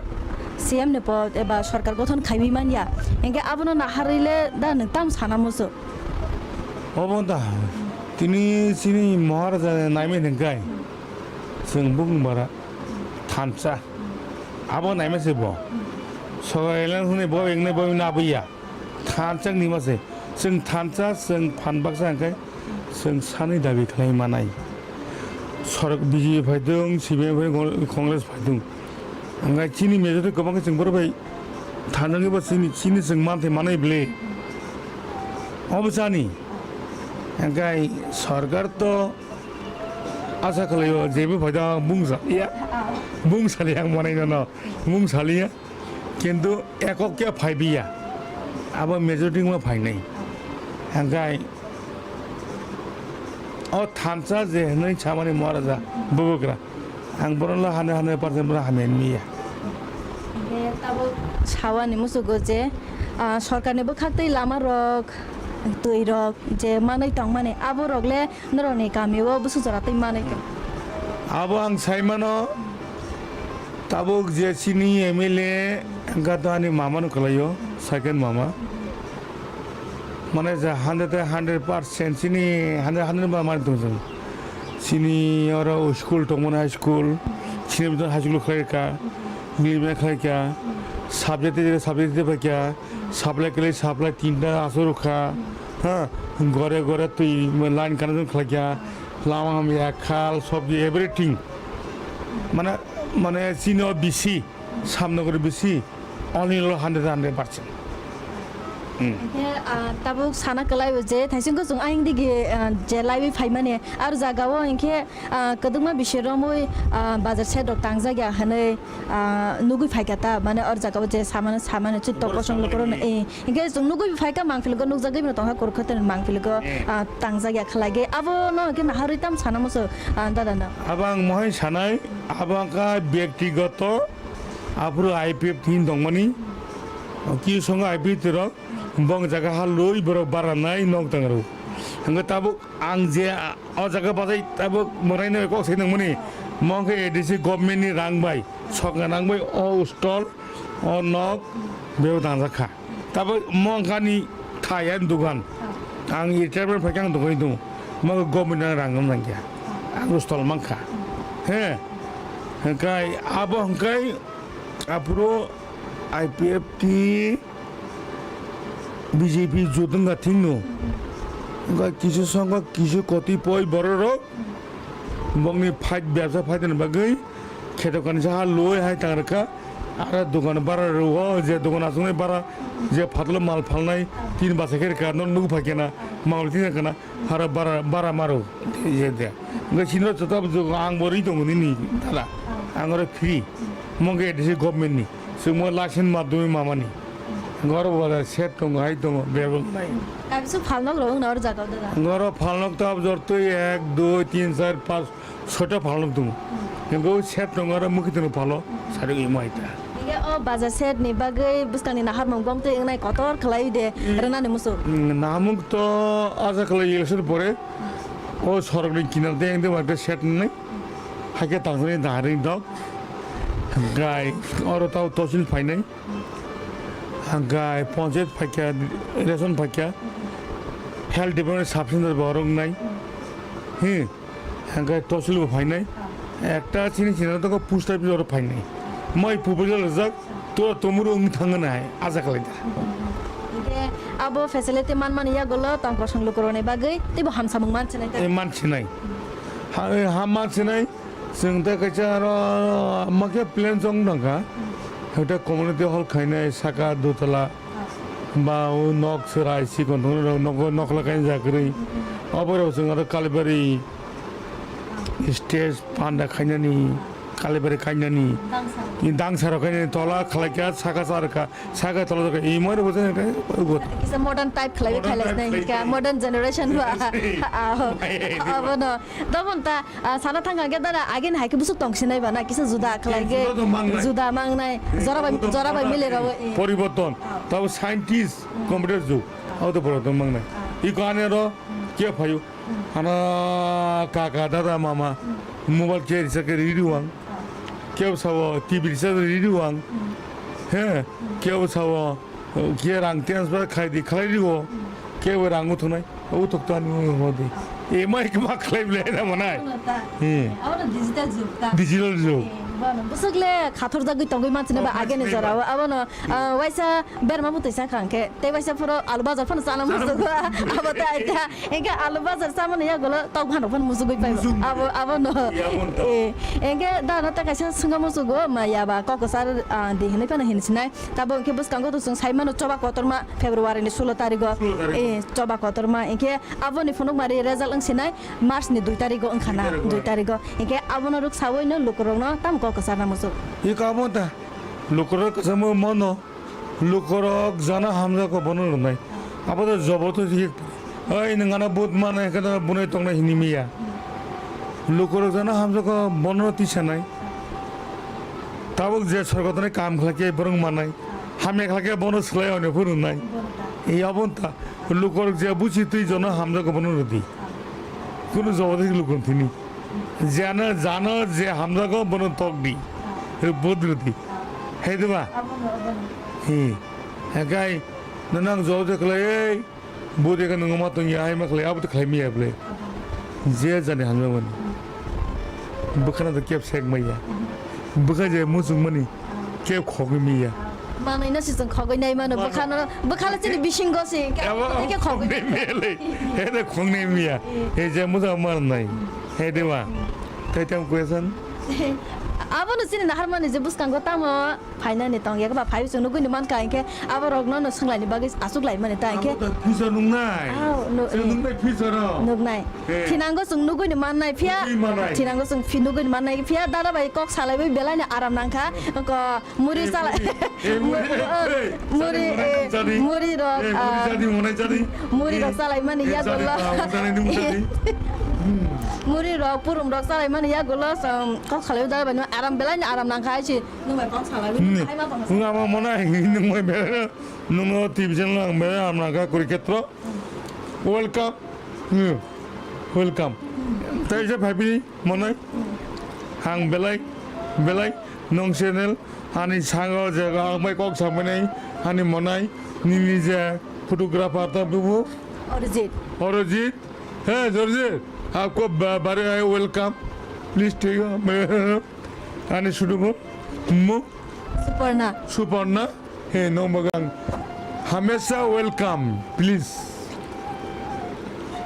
C M ni pod eba sorkar gothon khaiwi manya. Hingke abono naharwi le da nwng tamo sana muchung? Obo da tini chini Maharaja naimani hingkai chwng bukung bara thansa abo naima se bo. Sorkar alliance ni bo engnai bo nabuya. Thansa ni ma se. Chwng thansa, chwng phan baksa hwnkhe chwng sani dabi khlai manai. Sorok B J P phaidung, C P M phaidung, Congress phaidung. Hwnkhe chini majority kwbang khe chwng borok bai thanjagwi bo chini, chini chwng manthai manai bwle. Obo chani. Hwnkhe sorkar to asa khlaio, jebo phaida bung saliya. Bung saliya ang manai nono. Bung saliya. Kintu ekok khe phaibiya, abo majority wngma phainai. Hingkai o thansa je hwnwi samani Maharaja bubagra, ang bono hane hane percent bono hamya nini ya. Hingke tabuk sawani musugo je, ah, sorkarni bwkhaktwi lamarok, twirok je manwi tongmani, aborok le norokni kamio bwswk jora twi manwi tong? Abo ang saimano, tabuk je chini M L A wngkha to ani mama no kwlaio, second mama. Mane je hundred, hundred percent chini hundred, hundred ba mani tong chwng. Chini oro school tongmani high school, chini bidon high school khlai kha, English medium khlai kha, subject, subject khlai kha, supply kwlai supply tinta aswk rwkha, ha, gore gore twi line connection khlai kha, lama hamya, khal, sobji, everything. Mane, mane chini o bisi, Samnogor bisi, only lo hundred, hundred percent. Hmm. Hingke, ah, tabuk sana kwlai o je, thaising kuchung ayang digi, ah, je laiwi phaimani, aro jaga o hingke, ah, kwdwkma bisi romwi, ah, bazar side rok tangjagya hwnwi, ah, nugwi phaikha ta, mane or jaga o je samano, samano chwng tok kosong lukurok no, eh, hingke chwng nugwi phaikha mangpili go nukjagwi no tongkha kurkha tei mangpili go, eh, ah, tangjagya khlai ge. Abo no hingke naharwi tam sana muchung, ah, dada no. Abo ang mohai sanai, abo ang kha byaktigoto, aphuru I P F T tongmani, kis songo I P F T rok, bong jaga ha loi borok bara nai nok tang rw. Hingke tabuk ang je, ah, o jaga bajai tabuk morai no kok sai nangmani, mong khe A D C government ni rang bai, sokna nang bai o stall, o nok, beo dangjak kha. Tabuk mong kani thai ani dugan, ang retirement phaikhe ang dugan tongo, mong government ni rang nang khe, ang stall mang kha. He, hingkai abo hingkai aphuru I P F T B J P jotwng kha thwngno. Wngkha kisu songkha kisu kotwi poi bororok bongni fight bebsa fight ni bagwi kheto kani saha loi hai tang rwkha. Aro dokan bara rwo je dokan aswknai bara je phatlo mal phalnai tin basa khe rwkha no nukphaikhe na mal tin kana. Haro bara, bara maro, je de. Ngai sino chota bu ang bo ri tongo nini dada. Ang oro free. Mo ge disi government ni. Sumo license madhyome mamani. Ngoro wala set tongo, hai tongo, bebel nai. Kabisu phalnok rok wngna or jaga dada. Ngoro phalnok ta jortoi ek, dui, tin, char, panch, soita phalnok tongo. Ngai set tongo aro mukhi tongo phalo, sari imo aita. Nige o baja set ni bagwi bwskang ni naharmung bom twi wngnai kotor khlai de rwnani musu. Namung to aja khlai election pore. O sorokni kinar de engde wagde set wngnai. Haikhe tangjaknai daharing dok. Gai oro tao tosil phainai. Gai ponchayat phaikha, ration phaikha. Health department sub center bo oro wngnai. Hi. Gai tosil bo phainai. Ekta chini chini dok post office oro phainai. Mai proposal rijak. Tora tomoro wng thangna hai, aja khlai da. Hingke abo facility man mani yagulo tong kosong lukurokni bagwi teibo hamsamung man sinai ta. E, man sinai. Ha, e, ha man sinai. Chwng tei kaisa aro makhe plan chong thangkha. Hwnkhe community hall khainai saka dutala. Ba o nok chwrai sikon thwngno nogo nokla kainjakrwi. Oborok chwng aro Kalibari stage panda khainani, Kalibari khainani. Dangsarok. Dangsarok khainani tola khlaikha, saka charkha, saka tola charkha. Imor bo jeng kha, ugot. Kisa modern type khlaiwi Modern khailai type sinai khlai hika, khlai. Modern generation ba. Yes, yes. Ah, oh. Mai, ai, di Abono. Tobon ta, ah, sana thang hwnkhe dara, agini hai khe busuk tong sinai ba na, kisa juda khlai Eh, khe, juda to mangnai. Juda mangnai. Eh, Jora bai, tabo to jora bai modern mile rw, eh. Poriborton. Ah. Tabo scientist, computer jug. Abo to poriborton mangnai. Ah. Iko ani aro, khe phaio. Ano kaka, dada, mama, mobile khe risa khe riri wng. Kebo sabo T V risa riri wng. He, kebo sabo khe rang transfer khai di, khlai rio. Kebo rang uthunai, uthuk to ani hodi. E mai khe ma khlai ble na manai. Ano ta. He. Abo no digital jug ta. Digital jug. Eh, bono. Busuk le khathor jagwi tongwi manchine ba Khathor ageni jagwi jorao. Abono, ah, waisa Berma bwtwi sakha hwnkhe, tei waisa phuru alu bajar phano chana musugo, abo tei aita, hwnkhe alu bajar chamani yagulo tok phano phano musugwi pai. Musuk. Abo, abo no. Ya, bon ta. Eh, hwnkhe da no ta kaisa swngma musugo, ma ya ba kok kwchar, ah, di hinwi phano hin sinai. Tabo hwnkhe bwskango to chwng sai mano choba kotorma February ni sulo tarigo. Sulo tarigo. Eh, choba kotorma hwnkhe aboni phunuk mari result wng sinai March ni dui tarigo wngkha na, Dui tarigo. Dui tarigo. Hwnkhe abono rwk sawi no lukurok no tamo kok kwchar na musuk. Iko abo ta lukurok kwchamo mono. Lukurok jana hamjako bono rwnai. Abo to joboto jik. Oi, nwng ano vote manai hwnkhe no bunai tongnai hini miya. Lukurok jana hamjako bono tisanai. Tabuk je sorkar tani kam khlai khe borok manai. Hamya khlai khe bono swlai oni phuru rwnai. Ei abo ta. Lukurok je buchi twi jana hamjako bono rwdi. Kunu joboto jik lukurok thini. Jana, jana je hamjago bono tok di. Vote rwdi. Hai diba? Abono, abono. Hi. Hakai, nang job je khlai, ei, vote ekha nang ma tong ya, hai ma khlai, abo to khlai miya ble. Abono. Je jani hamjagmani. Bwkhano to kep sek maya. Bwkha je muchung mani. Khe khogwi miya. Manwi no se chwng khogwi nai mano, Mano. Bwkhano, bwkhano chini bisingo se, Abo khe khogwi khogwi miya le. He de khogwi miya. He je musa mar nai. He de wa. Tai tam question. Abo no chini nahar mani je bwskango tamo phainani tong yak ba phai chwng nugwi ni mankha, hinkhe abo rok no no swnglaini bagwi achuk lai mani ta hinkhe. Abo to future nungnai. Aw, no, Chwng eh. Nungnai future o. Nugnai. Eh. Thinango chwng nugwi ni mannai phiya. Nugwi mannai. Thinango chwng phi-, nugwi ni mannai phiya dada bai kok salaiwi belai no aram nangkha. Ko muri Eh, sala. Muri. Eh, muri. Mu-, Eh, eh, muri, chadi, eh, muri rok, eh, muri ah, chadi, monai chadi. Muri rok Eh, salai mani eh, ya chadi, gollo. Ah, monai ni monai. Hmm. Muri rok purum rok salai mani ya gollo. Som kok salaiwi dada bai no aram belai no aram nangkha ai si. Nung bai kok salaiwi Hmm. hai ma tong. Nung ama monai nung bai belai no. Nung no T V channel ang belai aram nangkha Kurukhetro. Welcome. Hmm. Welcome. Tei je phaiphini monai. Ang belai, belai nong channel ani sango je ang bai kok samani ani monai nini je photographer ta bubu. Orijit. Orijit. Hey, Jorjit. Aapko ba-, bare aaye welcome. Please take a ani sudugo. Mo. Suparna. Suparna. He, no magang. Hamesha welcome, please.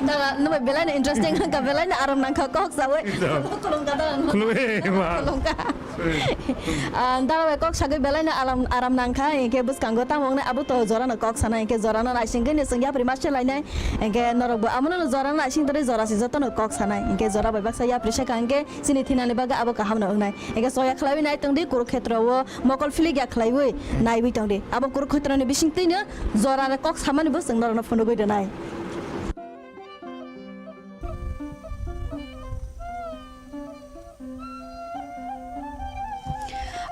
Dala, no belai no interesting ka, belai no aram nangkha kok sawi. Ito. Kulung ka dala, no? Kulung, eh, ma. Kulung ka. Eh. Ah, dala bai kok sagwi belai no aram, aram nangkha, hinkhe bwskango tamo wngnai abo to jora no kok sana, hinkhe jora no naisingwi ni chwng yapri ma se lainai, hinkhe norok bo amo no jora no naising tari jora se joto no kok sanai, hinkhe jora bai baksa yapri se ka, hinkhe chini thinani bagwi abo kaham no wngnai. Hinkhe soya khlaiwi nai tongdi, Kurukhetro o mokol philik ya khlaiwi naiwi tongdi. Abo Kurukhetroni bisingtwino jora kok samani bo chwng norokno phunugwi rwnai.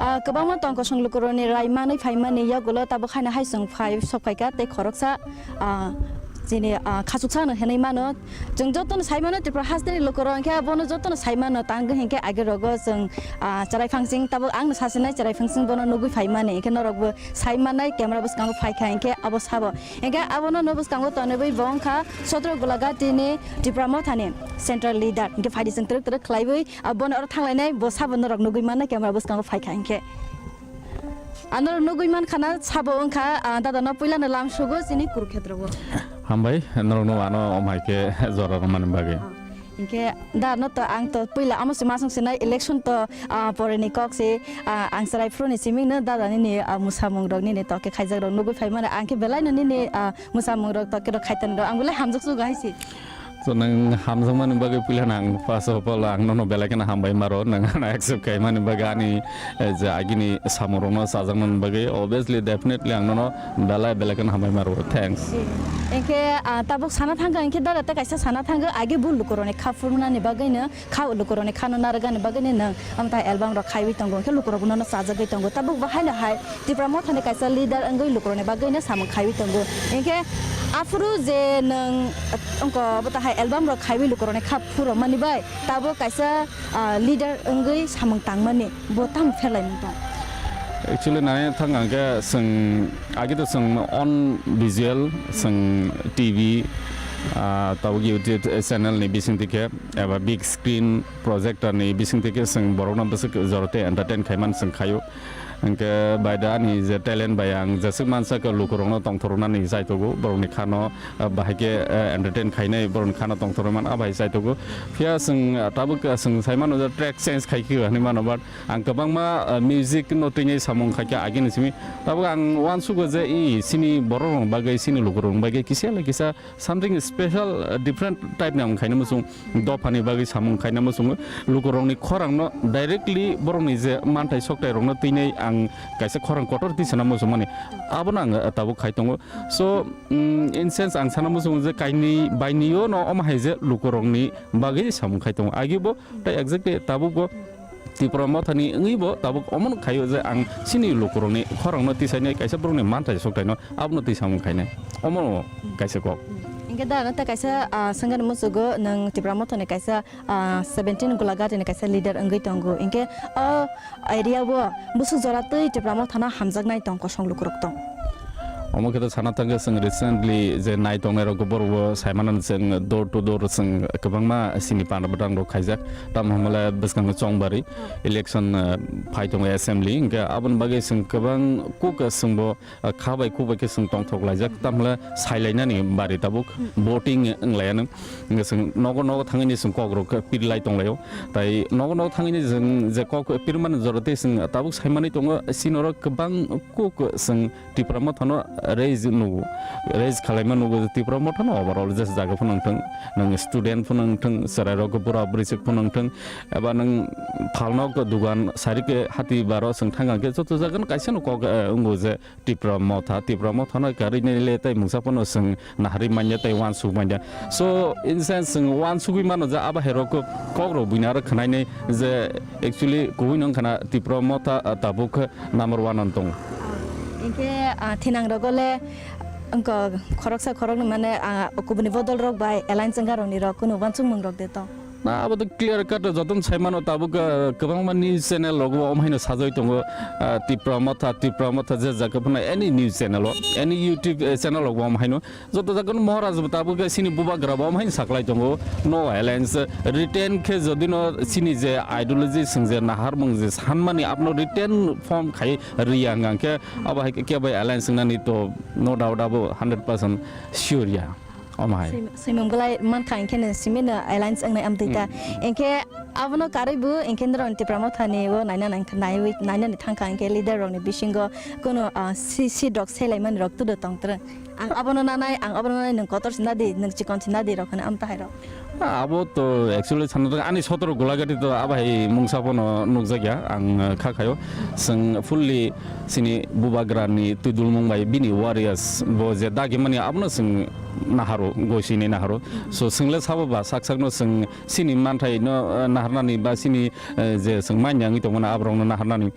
Ah, kwbangma tongkosong lukurokni rai manwi phaimani yagulo tabuk haino hai chwng phai sokphaikha tei khoroksa, ah, chini, ah, khachuksa no hinwi mano. Chwng jotono sai mano Tripura hasteni lukurok, hinkhe abono jotono sai mano, tang hinkhe age rogo chwng, ah, chwrai phangsing, tabuk ang no sasinai chwrai phangsing bono nugwi phai mani, hinkhe norok bo sai mannai camera bwskango phai kha, hinkhe abo sabo. Hinkhe abono no bwskango tonwi bo wngkha Sotro Gulagati ni Tipra Motha ni central leader, hinkhe phaidi chwng twrwk twrwk khlaiwi, ah, bono oro thanglainai, bo sabo norok nugwi mannai camera bwskango phai kha hinkhe. Ano nugwi mankha na sabo wngkha, ah, dada no puila no lam sugo chini Kurukshetra o. Hambai, norok no ano om hai khe jora rwmani bagwi. Ah, hinkhe da no to ang to puila amo se masung sinai election to, ah, pore ni kok se, ah, ang chwrai phuru ni simi no dada nini, ah, mwsamung rok nini to khe khaijak rok nugwi phai mani ang khe belai no nini, ah, mwsamung rok to khe rok khaitan rok ang belai hamjak sugo hai se. So, nwng hamjakmani bagwi puila nang, first of all, ang nono belai kheno hambai maro, nwng ano accept khaimani bagwi ani, eh, je agini samungrokno chajaknani bagwi, obviously, definitely, ang nono belai, belai kheno hambai maro. Thanks. Hinkhe, ah, tabuk sana thangkha, hinkhe dada tei kaisa sana thangkha, agi bo lukurokni kha phurunani bagwino, kha lukurokni khano narwkani bagwino nwng amtha album rok khaiwi tongo, hinkhe lukurok bono chajagwi tongo. Tabuk bo haino hai Tipra Mothani kaisa leader wngwi lukurokni bagwino samung khaiwi tongo. Hinkhe aphuru je nwng wngko bo tahai album rok khaiwi lukurokni kha phurokmani bai tabuk kaisa, ah, leader wngwi samung tangmani bo tamo pherlaimung tong? Actually, nai thang ang khe chwng agi to chwng on visual, chwng T V, ah, tabuk YouTube channel ni bising twi khe eba big screen projector ni bising twi khe chwng borokno bwswk jora tei entertain khaimani chwng khaio. Hinkhe bai da ani je talent bai ang jeswk mansa khe lukurokno tongthorunani chaitogo, borokni khano, ah, bahai khe, eh, entertain khainai, borokni khano tongthorwi man, ah, bai chaitogo. Phiya chwng, ah, tabuk, ah, chwng sai mano je track change khai khe hinwi mano, but ang kwbangma, ah, music no twi samung khai khe agini simi. Tabuk ang uansugo je i chini borok rok bagwi, chini lukurok bagwi kisa le kisa something special, uh, different type ni ang khaina muchung, dophani bagwi samung khaina muchung, lukurokni khorangno directly borokni je manthai soktai rokno twinai ang kaisa khorang kotor tisana muchung mani, abono ang, uh, tabuk khai tongo. So, um, in sense ang sana muchung je kainwi bainwi o no omo hai je lukurokni bagwi samung khai tongo, agibo tei exactly tabukbo Tipra Mothani wngwi bo tabuk omono khaio je ang chini lukurokni khorangno tisainai kaisa borokni manthai soktaino abono tisamung khainai. Omono kaisa kok. Hinkhe da, ano ta kaisa, ah, swngani muchugo nwng Tipra Mothani kaisa, ah, seventeen Gulagati ni kaisa leader wngwi tongo. Hinkhe o area o bwswk jora twi Tipra Mothano hamjaknai tong kosong lukurok tong. Omo khe to sana thangkhe chwng recently je nai tongnai rok borok bo sai mano chwng door to door chwng kwbangma sini panda bwtang rok khaijak. Tamo hwnba le bwskango chongbari election, eh, phai tongo assembly, hinkhe aboni bagwi chwng kwbang kuk chwngbo, eh, kha bai kuk bai khe chwng tongthok laijak, tamo hwnba le sailainani bari tabuk voting wnglaiyano. Hinkhe chwng nogo nogo thangwi chwng kok rok pir lai tonglaio. Tai nogo nogo thangwi chwng je kok pirmani jora tei chwng tabuk saimani tongo, chini oro kwbang kuk chwng Tipra Mothano raise nugo, raise khalaima nugo, Tipra Mothano overall je jaga phano wngthang, nwng student phano wngthang, chwrairok bura bwrwisok phano wngthang, eba nwng phalnok dugan sarikhe hati baro chwng thang khe joto jagano kaisa no kok, eh, wngo je Tipra Motha, Tipra Mothano karwi nai le tai mungsa phano chwng naharwi manya tai uansuk manya. So, in sense, chwng uansugwi mano je abo hai rok kok rok buino aro khwnainai je actually kubui no wngkha na Tipra Motha, ah, tabuk number one on tongo. Hinkhe, ah, thinang rogo le wngkha khoroksa khoroknwi mane, ah, kubuni bodol rok bai alliance wngya rokni rok kunu uansukmung rok de tong? Na, abo to clear cut jotono sai mano tabuk, ah, kwbangma news channel rogo omo haino sajagwi tongo, ah, Tipra Motha, Tipra Motha je jaga phano any news channel o, any YouTube, eh, channel rogo omo haino. Joto jagano Maharaj bo tabuk khe chini bubagra bo omo haino saklai tongo, no violence. Written khe jodi no chini je ideology chwng je naharmung je sanmani abono written form khai riya hwnkha khe abo hai khe kebo alliance wngnani to no doubt abo hundred percent sure ya. Omo hai. Swimung belai mankha hinkhe no simi no alliance wngnai amtwi ta. Hmm. Hinkhe abono karwi bo hinkhe norok Tipra Mothani o naina nangkha, naiwi, nainani thangkha hinkhe leader rokni bisingo kunu, ah, si, si dok selaimani rok tudo tongtrwng. Ang abono nanai, ang abono nanai, nwng kotor sinadi, nwng chikon sinadi rok hwnwi am tahai rok. Abo to actually sana thang ani sotoro Gulagati to abo hai mungsa phano nukjakya ang, eh, kha khayo. Chwng fully chini bubagrani twidulmung bai bini warriors bo je dagimani abono chwng naharo, goisini naharo. So chwngle sabo ba sak sakno chwng chini manthai no, eh, nahar nani ba sini, eh, je chwng manya wngwi tongmani aborokno naharnani.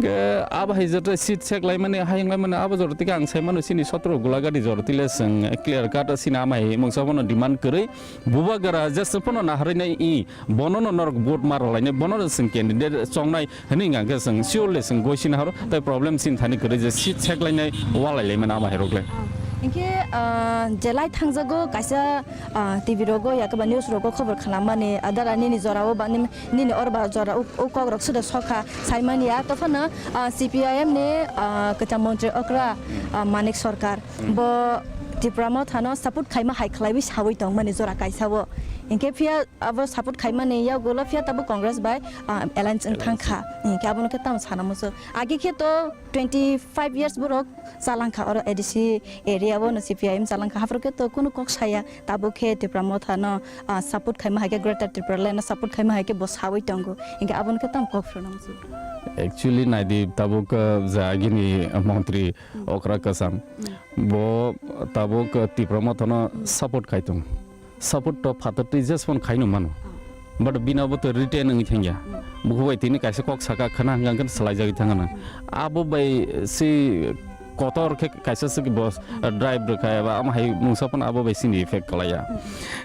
Ke abo hai jora seat sek laimani, hayung laimani abo jora tike ang sai mano sini sotro Gulagati jora tile chwng clear cut sini ama hai mungsa bono demand kwrwi bubagra jeswng phano naharwi nai i bono no norok vote ma rwlainai, bono no chwng candidate chongnai hwnwi hwnkha khe chwng surely chwng goi sini haro, tai problem chini thani kwrwi je seat sek lainai walai laimani ama hai rok le. Hinkhe, ah, je lai thangjago kaisa, ah, T V rogo ya khe ba news rogo khobor khnamani, ah, dara nini jorao ba nini, nini orba jora o, o kok rok suda sokha saimani ya. To phano, ah, C P I M ni, ah, kwcham montri okra, ah, Manik Sarkar. Hmm. Bo Tipra Motha no support khaima hai khlaiwi sawi tongmani jora kaisa o. Hinkhe phiya abo support khaimani yagulo phiya tabuk Congress bai, ah, alliance wng thang kha. Alliance. Hinkhe abono khe tamo sana muchung. Age khe to twenty five years borok chalangkha oro A D C area o no C P I M chalangkha. Haphuru khe to kunu kok saya. Tabuk khe Tipra Motha no, ah, support khaima hai khe Greater Tipraland no support khaima hai khe bo sawi tongo. Hinkhe abono khe tamo kok phano muchung. Actually, naidi tabuk, ah, je agini montri, hmm, okra kwcham. Hmm. Bo tabuk, ah, Tipra Motha no, hmm, support khai tong. Support to phatar twi jesphano khaino mano. Oh. But bini abo to written wngwi thangya. Hmm. Buku bai tini kaisa kok saka khana hwnkha hwnkhe swlaijagwi thangana. Hmm. Abo bai si kotor khe kaisa se bo, hmm, drive rwkha eba ama hai mungsa phano abo bai sini effect kalaiya. Hmm.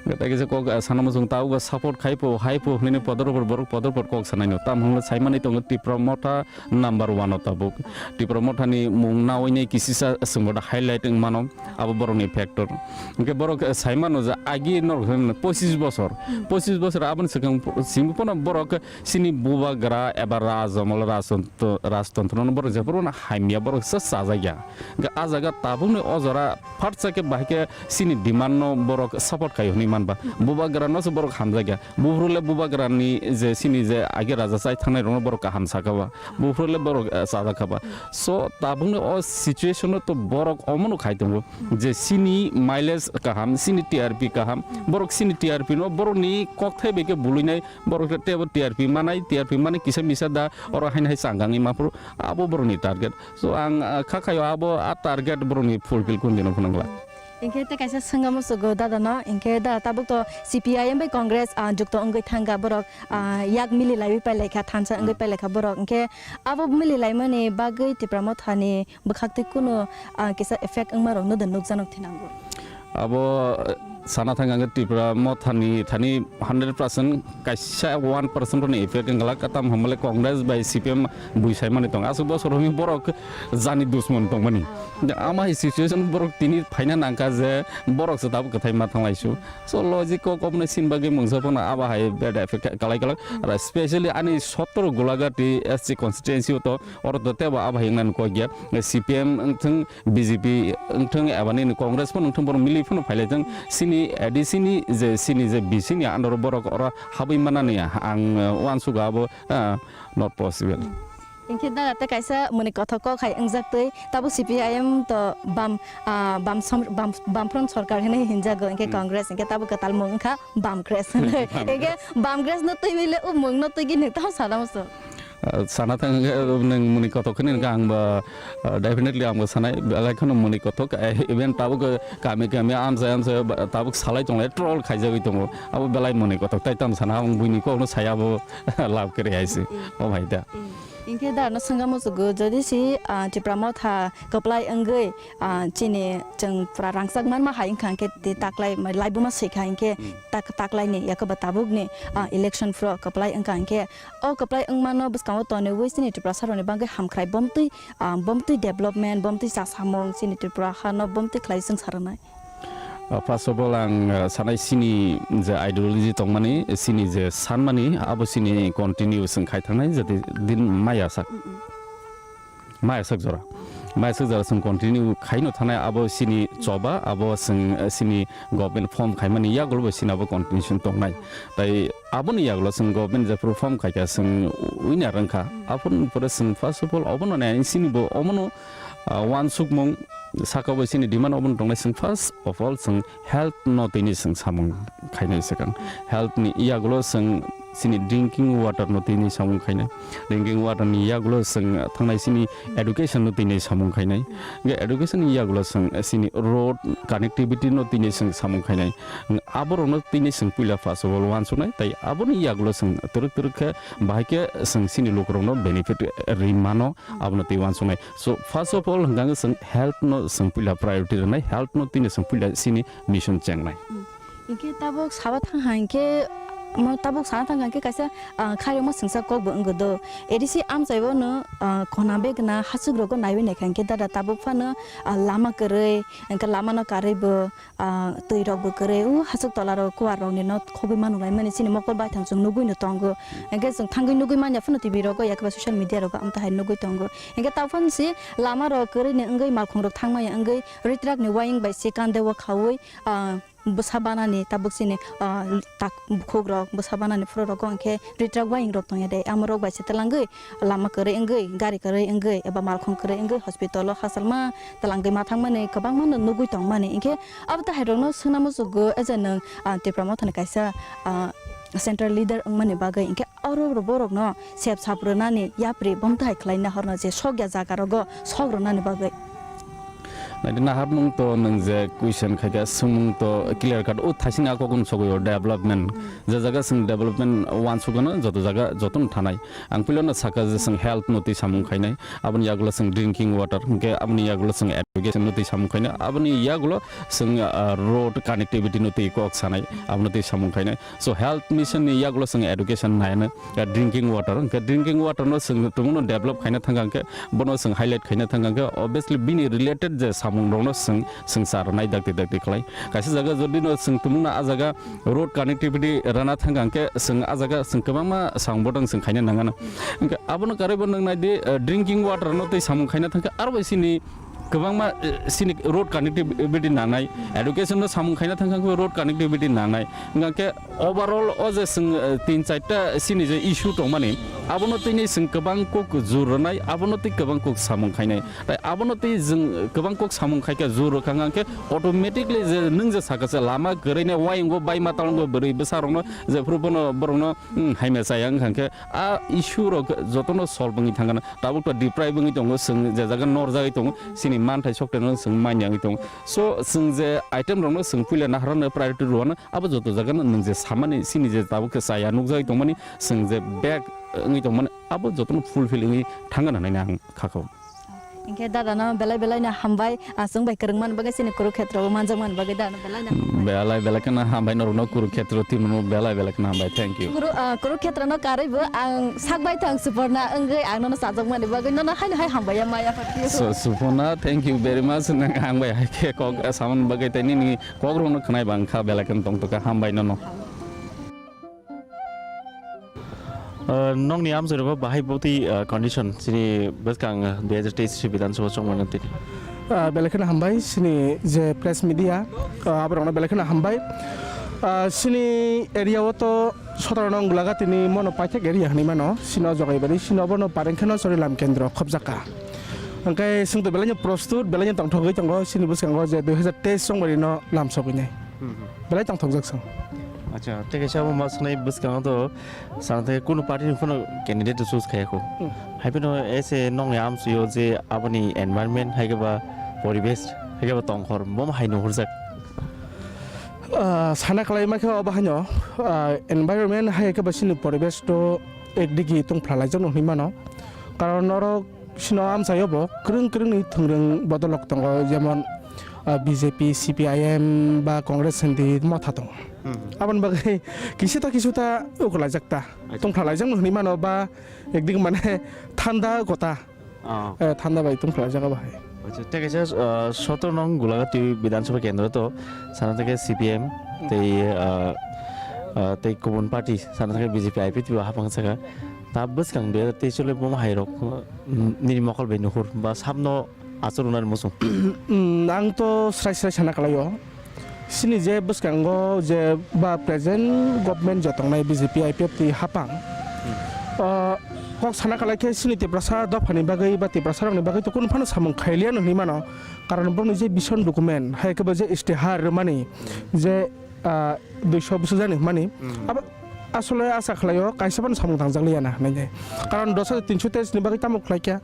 Hwnkhe tai kaisa kok, ah, sana muchung tabuk bo support khai po, hai po hwnwi podor por borok podor por kok sanaino. Tam hwnle saimani tongo Tipra Motha number one o tabuk. Tipra Mothani mung nawi nai kisisa swngbo da highlight wng mano, abo borokni factor. Hwnkhe borok, eh, sai mano je agi norok hwn pochis bosor, hmm, pochis bosor aboni swkang simi phano borok sini bubagra eba rajamol rajtantro, rajtantrono borok jephuru hamya borok se chajakya. Hwnkhe ah jaga tabukni o jora phatsa khe bahai khe sini demand no borok support khai hwnwi manba. Bubagra no se borok hamjakya. Buphuru le bubagra ni je sini je age raja chai thangnai rokno borok kaham saka ba. Buphuru le borok, eh, chajak kha ba. So tabukni o situation no to borok omono khai tongo je sini mileage kaham, sini T R P kaham. Borok sini T R P no borokni kokthai bai khe buluinai, borok tebo T R P manai, T R P manai kisa misa da oro haino hai changangwi maphuru abo borokni target. So ang, ah, kha khaio abo a target borokni fulfill kun dino phunang glak. Hinkhe tei kaisa swngamo sugo dada no, hinkhe da tabuk to C P I M bai Congress, ah, jukto wngwi thangkha borok, ah, yak mili laiwi pailaikha, thansa wngwi pailaikha borok. Hinkhe abo mili laimani bagwi Tipra Mothani bwkhak tei kunu, ah, kisa effect wngma rok no da nukjanok thinango. Abo, eh, sana thang ang Tipra Mothani thani hundred percent kaisa one percent rokni effect wngkha, katam hamle Congress bai C P M bui saimani tong. Aswk bosor hwnwi borok jani dusmon tongmani. Ama hai situation borok tini phaina nangkha je borok se tabuk kwthai ma thanglaisu. So logic kok oboni sin bagwi mungsa phano abo hai bad effect kalai kalak. Aro specially ani sotro Gulagati S C constituency o to oro to tebo abo hai wngna nukho gya. C P M wngthwng, B J P wngthwng eba nini Congress phano wngthwng borok mili phano phailaijak. Sini A D C ni je sini je B C ni under o borok oro habwi manani ang, uh, uansugo abo, uh, not possible. Hinkhe da tei kaisa mwnwi kothok kok hai wngjak twi tabuk C P I M to bam, ah, bam som-, bam, bam front sorkar hinwi hinjago, hinkhe Congress hinkhe tabuk kwtal mung wngkha bam Congress hinwi. Hinkhe bam Congress no twiwi le o mung no twigwi nwng tamo sana muchung. Ah, sana thang, eh, nwng mwnwi kothok hinwi hwnkha ang ba, ah, definitely ang bo sanai belai kheno mwnwi kothok, eh, even tabuk kami kami amchai amchai ba, tabuk salai tonglai troll khaijagwi tongo. Abo belai mwnwi kothok tai tamo sana ang buini kokno saya abo love kwrwi hai se. O bhai da. Hinkhe da no swngamo sugo, jodi si, ah, Tipra Motha kwplai wngwi, ah, chini chwng pura rangchak manma hai wngkha hinkhe tei taklai laibuma swikha hinkhe tak-, taklaini yakoba tabukni, ah, election phuru kwplai wngkha hinkhe o kwplai wngmano bwskango tonwi chini Tiprasarokni bagwi hamkrai bomtwi, ah, bomtwi development, bomtwi chasamung chini Tripura hano bomtwi khlai chwng sa rwnai. Ah, first of all, ang, ah, sanai sini je ideology tongmani, sini je sanmani, abo sini continue chwng khai thangnai, jati din maya sak. Mm-mm. Maya sak jora. Maya sak jora chwng continue khaino thangnai, abo sini choba, abo chwng, ah, sini government form khaimani yagulo bo sini abo continuation tongnai. Tai aboni yagulo chwng government jephuru form khaikha chwng winner wngkha. Aphuru pore chwng first of all obono nai sini bo omono, ah, uansukmung saka bo chini demand obono tongnai chwng first of all chwng health no tini chwng samung khainai swkang. Health ni yagulo chwng chini drinking water no tini samung khainai. Drinking water ni yagulo chwng thangnai chini education no tini samung khainai. Hwnkhe education ni yagulo chwng chini road connectivity no tini chwng samung khainai. Aborokno tini chwng puila first of all uansuknai, tei aboni yagulo chwng twrwk twrwk khe bahai khe chwng chini lukurokno benefit ri mano, abono tei uansuknai. So first of all hwnkha khe chwng health no chwng puila priority rwnai, health no tini chwng puila chini mission chengnai. Hinkhe tabuk saba thang ha hinkhe, mo tabuk sana thang ha hinkhe kaisa, ah, khairokma swngsa kok bo wngwi do. A D C amchai bono, ah, khona begna hachwk rogo naiwi naikha hinkhe dada tabuk phano, ah, lama kwrwi, hinkhe lama no karwi bo, ah, twi rok bo kwrwi, o hachwk tola rok kuwar rok ni no khogwi manu lai mani chini mokol baithang chwng nugwi no tongo. Hinkhe chwng thangwi nugwi manya phano T V rogo yakhe ba social media rogo amtahai nugwi tongo. Hinkhe tabuk phano se lama rok kwrwi ni wngwi malkhung rok thang maya wngwi ritrak ni uaying bai se kande o khaui, ah, bwsa banani tabuk chini, ah, tak bukhuk rok bwsa banani phuru rogo hinkhe ritrak uaying rok tongya de, amo rok bai se twlangwi lama kwrwi wngwi, gari kwrwi wngwi, eba malkhung kwrwi wngwi hospital o hachal ma twlangwi ma thangmani kwbangma no nugwi tongmani. Hinkhe abo tahai rokno swngna muchukgo, eje nwng, ah, Tipra Mothani kaisa, ah, central leader wngmani bagwi, hinkhe oro borokno sep sap rwnani yapri bomthai khlaina horno je sokya jaga rogo sok rwnani bagwi. Naidi naharmung to nwng je question khaikha, swngmung to clear cut, o thaising a kokun sogwi o development. Hmm. Je jaga chwng development wansukgano joto jaga jotono thanai. Ang puilano sakha je chwng health no twi samung khainai, aboni yagulo chwng drinking water, hinkhe aboni yagulo chwng education no twi samung khainai, aboni yagulo chwng, ah, road connectivity no twi kok sanai, abono twi samung khainai. So health mission ni yagulo chwng education nainai, ah, drinking water, hinkhe drinking water no chwng tumungno develop khaina thangkha hinkhe bono chwng highlight khaina thangkha hinkhe obviously bini related je samung rokno chwng, chwng char nai dakti dakti khlai. Kaisa jaga jodi no chwng tumungno ah jaga road connectivity rana thangkha hinkhe chwng ah jaga chwng kwbangma samung bodang chwng khaina nangano. Hinkhe abono karwi bo nwng naidi, ah, drinking water no twi samung khaina thangkha aro bai chini kwbangma, eh, chini road connectivity nangnai, education no samung khaina thangkha khe road connectivity nangnai. Hwnkha khe overall o je chwng, eh, tin charta chini je issue tongmani, abono tini chwng kwbang kok jur rwnai, abono tei kwbang kok samung khainai. Tai abono tei chwng kwbang kok samung khaikha jur rwkha hwnkha khe automatically je nwng je sakha se lama kwrwini uayingo bai ma talongo bwrwi bwsa rokno jephuru bono borokno, hmm, haima chaya wngkha khe a issue rok jotono solve wngwi thangkha na. Tabuk to deprive wngwi tongo, chwng je jaga norjagwi tongo, chini manthai sokthai no chwng manya wngwi tongo. So, chwng je item rokno chwng puila naharano priority rwano, abo joto jagano nwng je samani, chini je tabuk khe chaya nukjagwi tongmani, chwng je bag wngwi tongmani, abo jotono fulfill wngwi thangna hinwi ang kha kho. Hinkhe dada no belai belai no hambai, ah, chwng bai kwrwngmani bagwi chini Kurukshetra o manjakmani bagwi dada no belai no hambai. Belai belai kheno hambai norokno Kurukshetra team no belai belai kheno hambai. Thank you. Kuru-, ah, Kurukshetra no karwi bo ang sak bai thang Suporna wngwi ang nono chajakmani bagwi nono haino hai hambai ya maya phatio. So, Suporna, thank you very much. Nang ang bai hai khe kok, ah, samani bagwi tei nini kok rokno khwnai bang kha belai kheno tong tokha hambai nono. Ah, nokni amchai rok bahai bwtwi, ah, condition chini bwskang dui hajar teis Bidhan Sabha chongmani tini. Ah, belai kheno hambai chini je press media, ah, aborokno belai kheno hambai. Ah, chini area o to sotoro nong Gulagati ni mono paithak area hinwi mano, chini o Jogaibari, chini obono pareng kheno Chorilam kendro khobjakha. Hwnkhe chwng to belai no prostut, belai no tongthogwi tongo chini bwskango je dui hajar teis chongmani no lam sogwinai. Hmm, hmm. Belai tongthokjak chwng. Acha, tei kaisa abo ma swnai bwskango to sana thangkhe kunu party ni phano candidate choose khaiya kho. Hmm. Hai phano ese nongni amchai o je aboni environment hai khe ba poribesh hai khe ba tongkhor bo hai nuhurjak. Ah, sana kwlai ma khe obo haino, ah, environment hai khe ba chini poribesh to ekdigi tungphla laijak no hinwi mano. Karon norok Sino amchaio bo kwrwng kwrwngni thwngrwng bodolok tongo, jemon, ah, B J P, C P I M ba Congress hindi motha tongo. Hmm. Aboni bagwi kisi ta kisu ta ukulaijak ta. Acha. Tongthalaijak no hwnwi mano ba ekdin mane thanda kota. Ah. Eh, thanda bai tongthalaijak abo hai. Acha, tei kaisa, ah, sotro nong Gulagati Bidhan Sabha Kendro to sana thangkhe C P M Hmm. tei, ah, ah, tei kubun party sana thangkhe B J P I P T bo hapang saka. Ta bwskang de tei chole bo hai rok. Nini mokol bai nuhur ba samno achuk rwnani muchung? Mm, ang to srai srai sana kwlaio. Chini je bwskango je ba present government je tongnai B J P I P F T hapang, ah, kok sana kwlai khe chini Tiprasa dophani bagwi ba Tiprasa rokni bagwi to kunu phano samung khailiya no hinwi mano. Karon boni je vision document hai khe bo je istihar rwmani je, ah, duiso bwsajani hwnmani. Mm. Abo asole asa khlaio, kaisa phano samung tangjakliya na hinwi. Karon dos hajar tinso teis ni bagwi tamo khlaikha?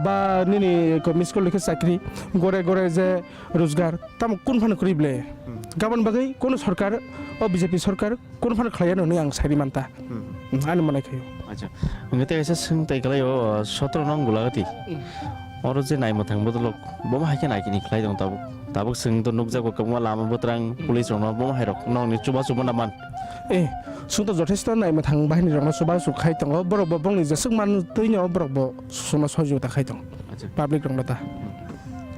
Ba nini ko miss call likhe chakri, gore gore je rojgar, tamo kun phano kwrwi ble? Hmm. Gabon bagwi kono sorkar, o B J P sorkar, kun phano khlaiya hinwi ang sairi manta. Hmm. Hmm, ani manai khaio. Acha. Hingke tei kaisa swng tei kalaio, uh, sotro nong Gulagati. Hmm. Oro je naimwthang bodolok, bomo hai khe naikini khlai tong tabuk. Tabuk swng to nukjago kwbangma lama bwtwrang, hmm, police rokno, bomo hai rok nongni chuba chuba na man? Eh, swng to jothesto naimwthang bahini rokno chuba chu khai tongo. Borok bo bongni jeswk man twino borok bo sukno sojota khai tongo. Acha. Public rokno ta.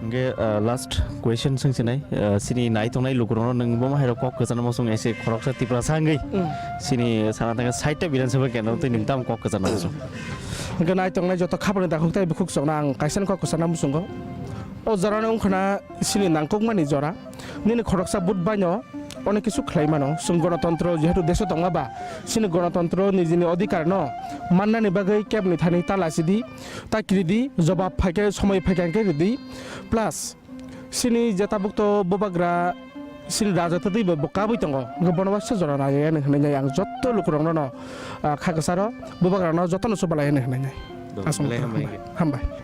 Hingke, uh, last question swngsinai, uh, chini nai tongnai lukurokno nwng bomo hai rok kok kwchangma swng ese khoroksa Tiprasa wngwi, hmm, chini sana thangkhe site ta Bidhan Sabha kendro twi nwng tamo kok kwchangma swng? Hingke nai tongnai joto khapangni dakhuk tei bukhuk chokno ang kaisa kok kwchangma muchungo. O jorano wngkhana chini nangkukmani jora. Nini khoroksa vote baino onek kisu khlai mano. Chwng gonotontro jehetu deso tongma ba, chini gonotontro nijini odhikar no mannani bagwi kebni thani ta lachidi, ta kiridi, jobab phaikhe somoi phaikha hwnkhe ridi. Plus, chini je tabuk to bubagra chini raja twi bo, bo kabui tongo. Hwnkhe bono waisa jora nai hwnwi hwnwi ang jotto lukurokno no, ah, kha kwcharo bubagrano jotono chubalai hwnwi hwnwi. Do, Aswk belai hambai. Hambai. Hambai.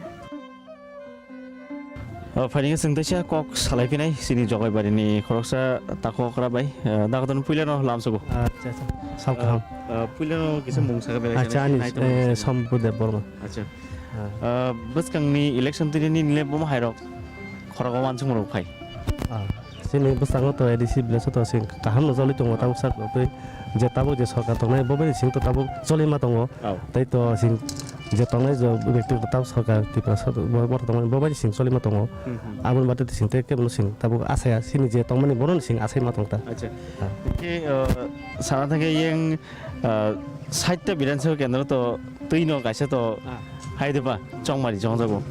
O, phaini swng teisa kok salai phinai chini Jogaibarini khoroksa takhokra bai, eh, dakoton puilano lamsogo. Acha, acha. Sal kaham. Eh, eh, puilano kisa mung saka belai. Acha, ani, eh, Sambu Debbarma. Acha. Ah. Eh, bwskangni election tini nile bomo hairok khorogo wansukmung rok phai. Ah. Chini bwskango to A D C village o to sing kaham no choli tongo, tabuk sak tei je tabuk je sorkar tongnai bo bai sing to tabuk choli ma tongo. Au. Tei to sing je tongnai je bekti to tabuk sorkar Tripura sorkar bo, bo tongnai bo bai sing choli ma tongo. Hmm, hmm. Aboni baade sing tei kebo no sing tabuk asaya chini je tongmani bono sing asai ma tong ta. Acha. Ha. Hingke, uh, sana thangke yang, uh, site ta Bidhan Sabha kendro to twi no kaisa to Ah. hai de ba chongmari chongjago.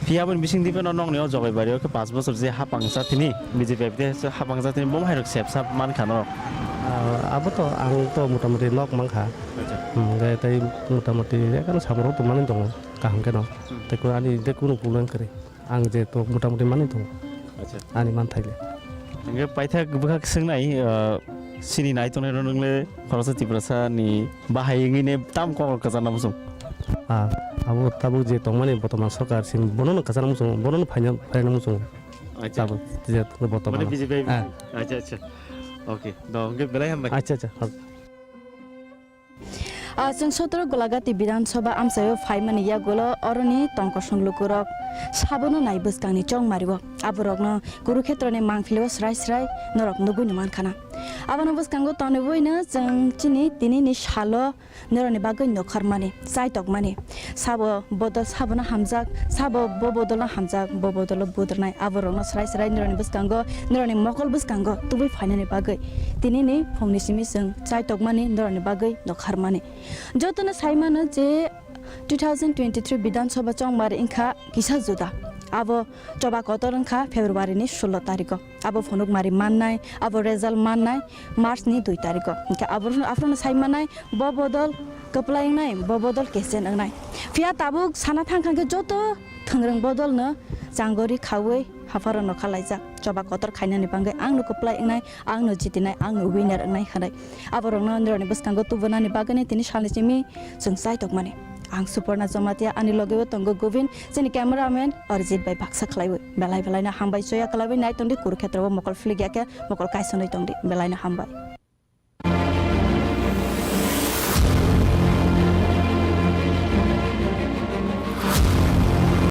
Phiya boni bising di phano nokni o Jogaibario khe paanch bochor je hapang chathini B J P te hapang chathini bomo hairok sep sap man kha norok. Ah, abo to ang to motamoti nok mang kha. Acha. Hmm, hingke tei motamoti ekano samung rok tongmani tongo kaham khe no. Hmm. Tei kunu ani tei kunu problem kwrwi. Ang je to motamoti manwi tongo. Acha. Ani manthai le. Hingke paithak bwkhak swngnai, ah, chini nai tongnai rok nwngle khoroksa Tiprasa ni bahai wngwi ne tam kok kwchangma muchung. Ah, abo tabuk je tongmani botoman sorkar sini bono no kwchangma muchung, bono no phaina, phaina muchung. Acha. Tabuk je botoman. Mane B J P. Ah. Acha, acha. Okay. Do, hingke belai hambai. Acha, acha. Ah, chwng sotro Golagati Bidhan Sabha amchaio phaimani yagulo oroni tongkosong lukurok sabono nai bwskangni chongmario. Aborokno Kurukhetroni mangpilio srai srai norok nugui no mankhana. Abono bwskango tonwi buino chwng chini tinini salo norokni bagwi nokharmani, chaitokmani. Sabo bodol sabono hamjak, sabo bo bodolno hamjak, bo bodolo budrwnai. Aborokno srai srai norokni bwskango norokni mokol bwskango tubui phainani bagwi tinini phungni simi chwng chaitokmani norokni bagwi nokharmani. Jotono sai mano je two thousand twenty-three Bidhan Sabha chongmari wngkha kisa juda. Abo choba kotor wngkha February ni sullo tariko. Abo phunukmari mannai, abo result mannai March ni dui tariko. Hingkhe abo, aphano sai mannai bo bodol kwplai wngnai, bo bodol kechen wngnai. Phiya tabuk sana thang kha khe joto thwngrwng bodolno changori khaui hapharo nokha laijak. Choba kotor khainani bagwi ang no kwplai wngnai, ang no jitinai, ang no winner wngnai hwnwi. Aborokno norokni bwskango tubunani bagwino tini salni simi chwng chaitokmani. Ang Suporna Jamatia, ani logeo tongo Govind, chini cameraman Arijit bai baksa khlaiwi. Belai belaino hambai, choya kwlaiwi nai tongdi, Kurukhetreo mokol philik ya khe mokol kaisonwi tongdi. Belaino hambai.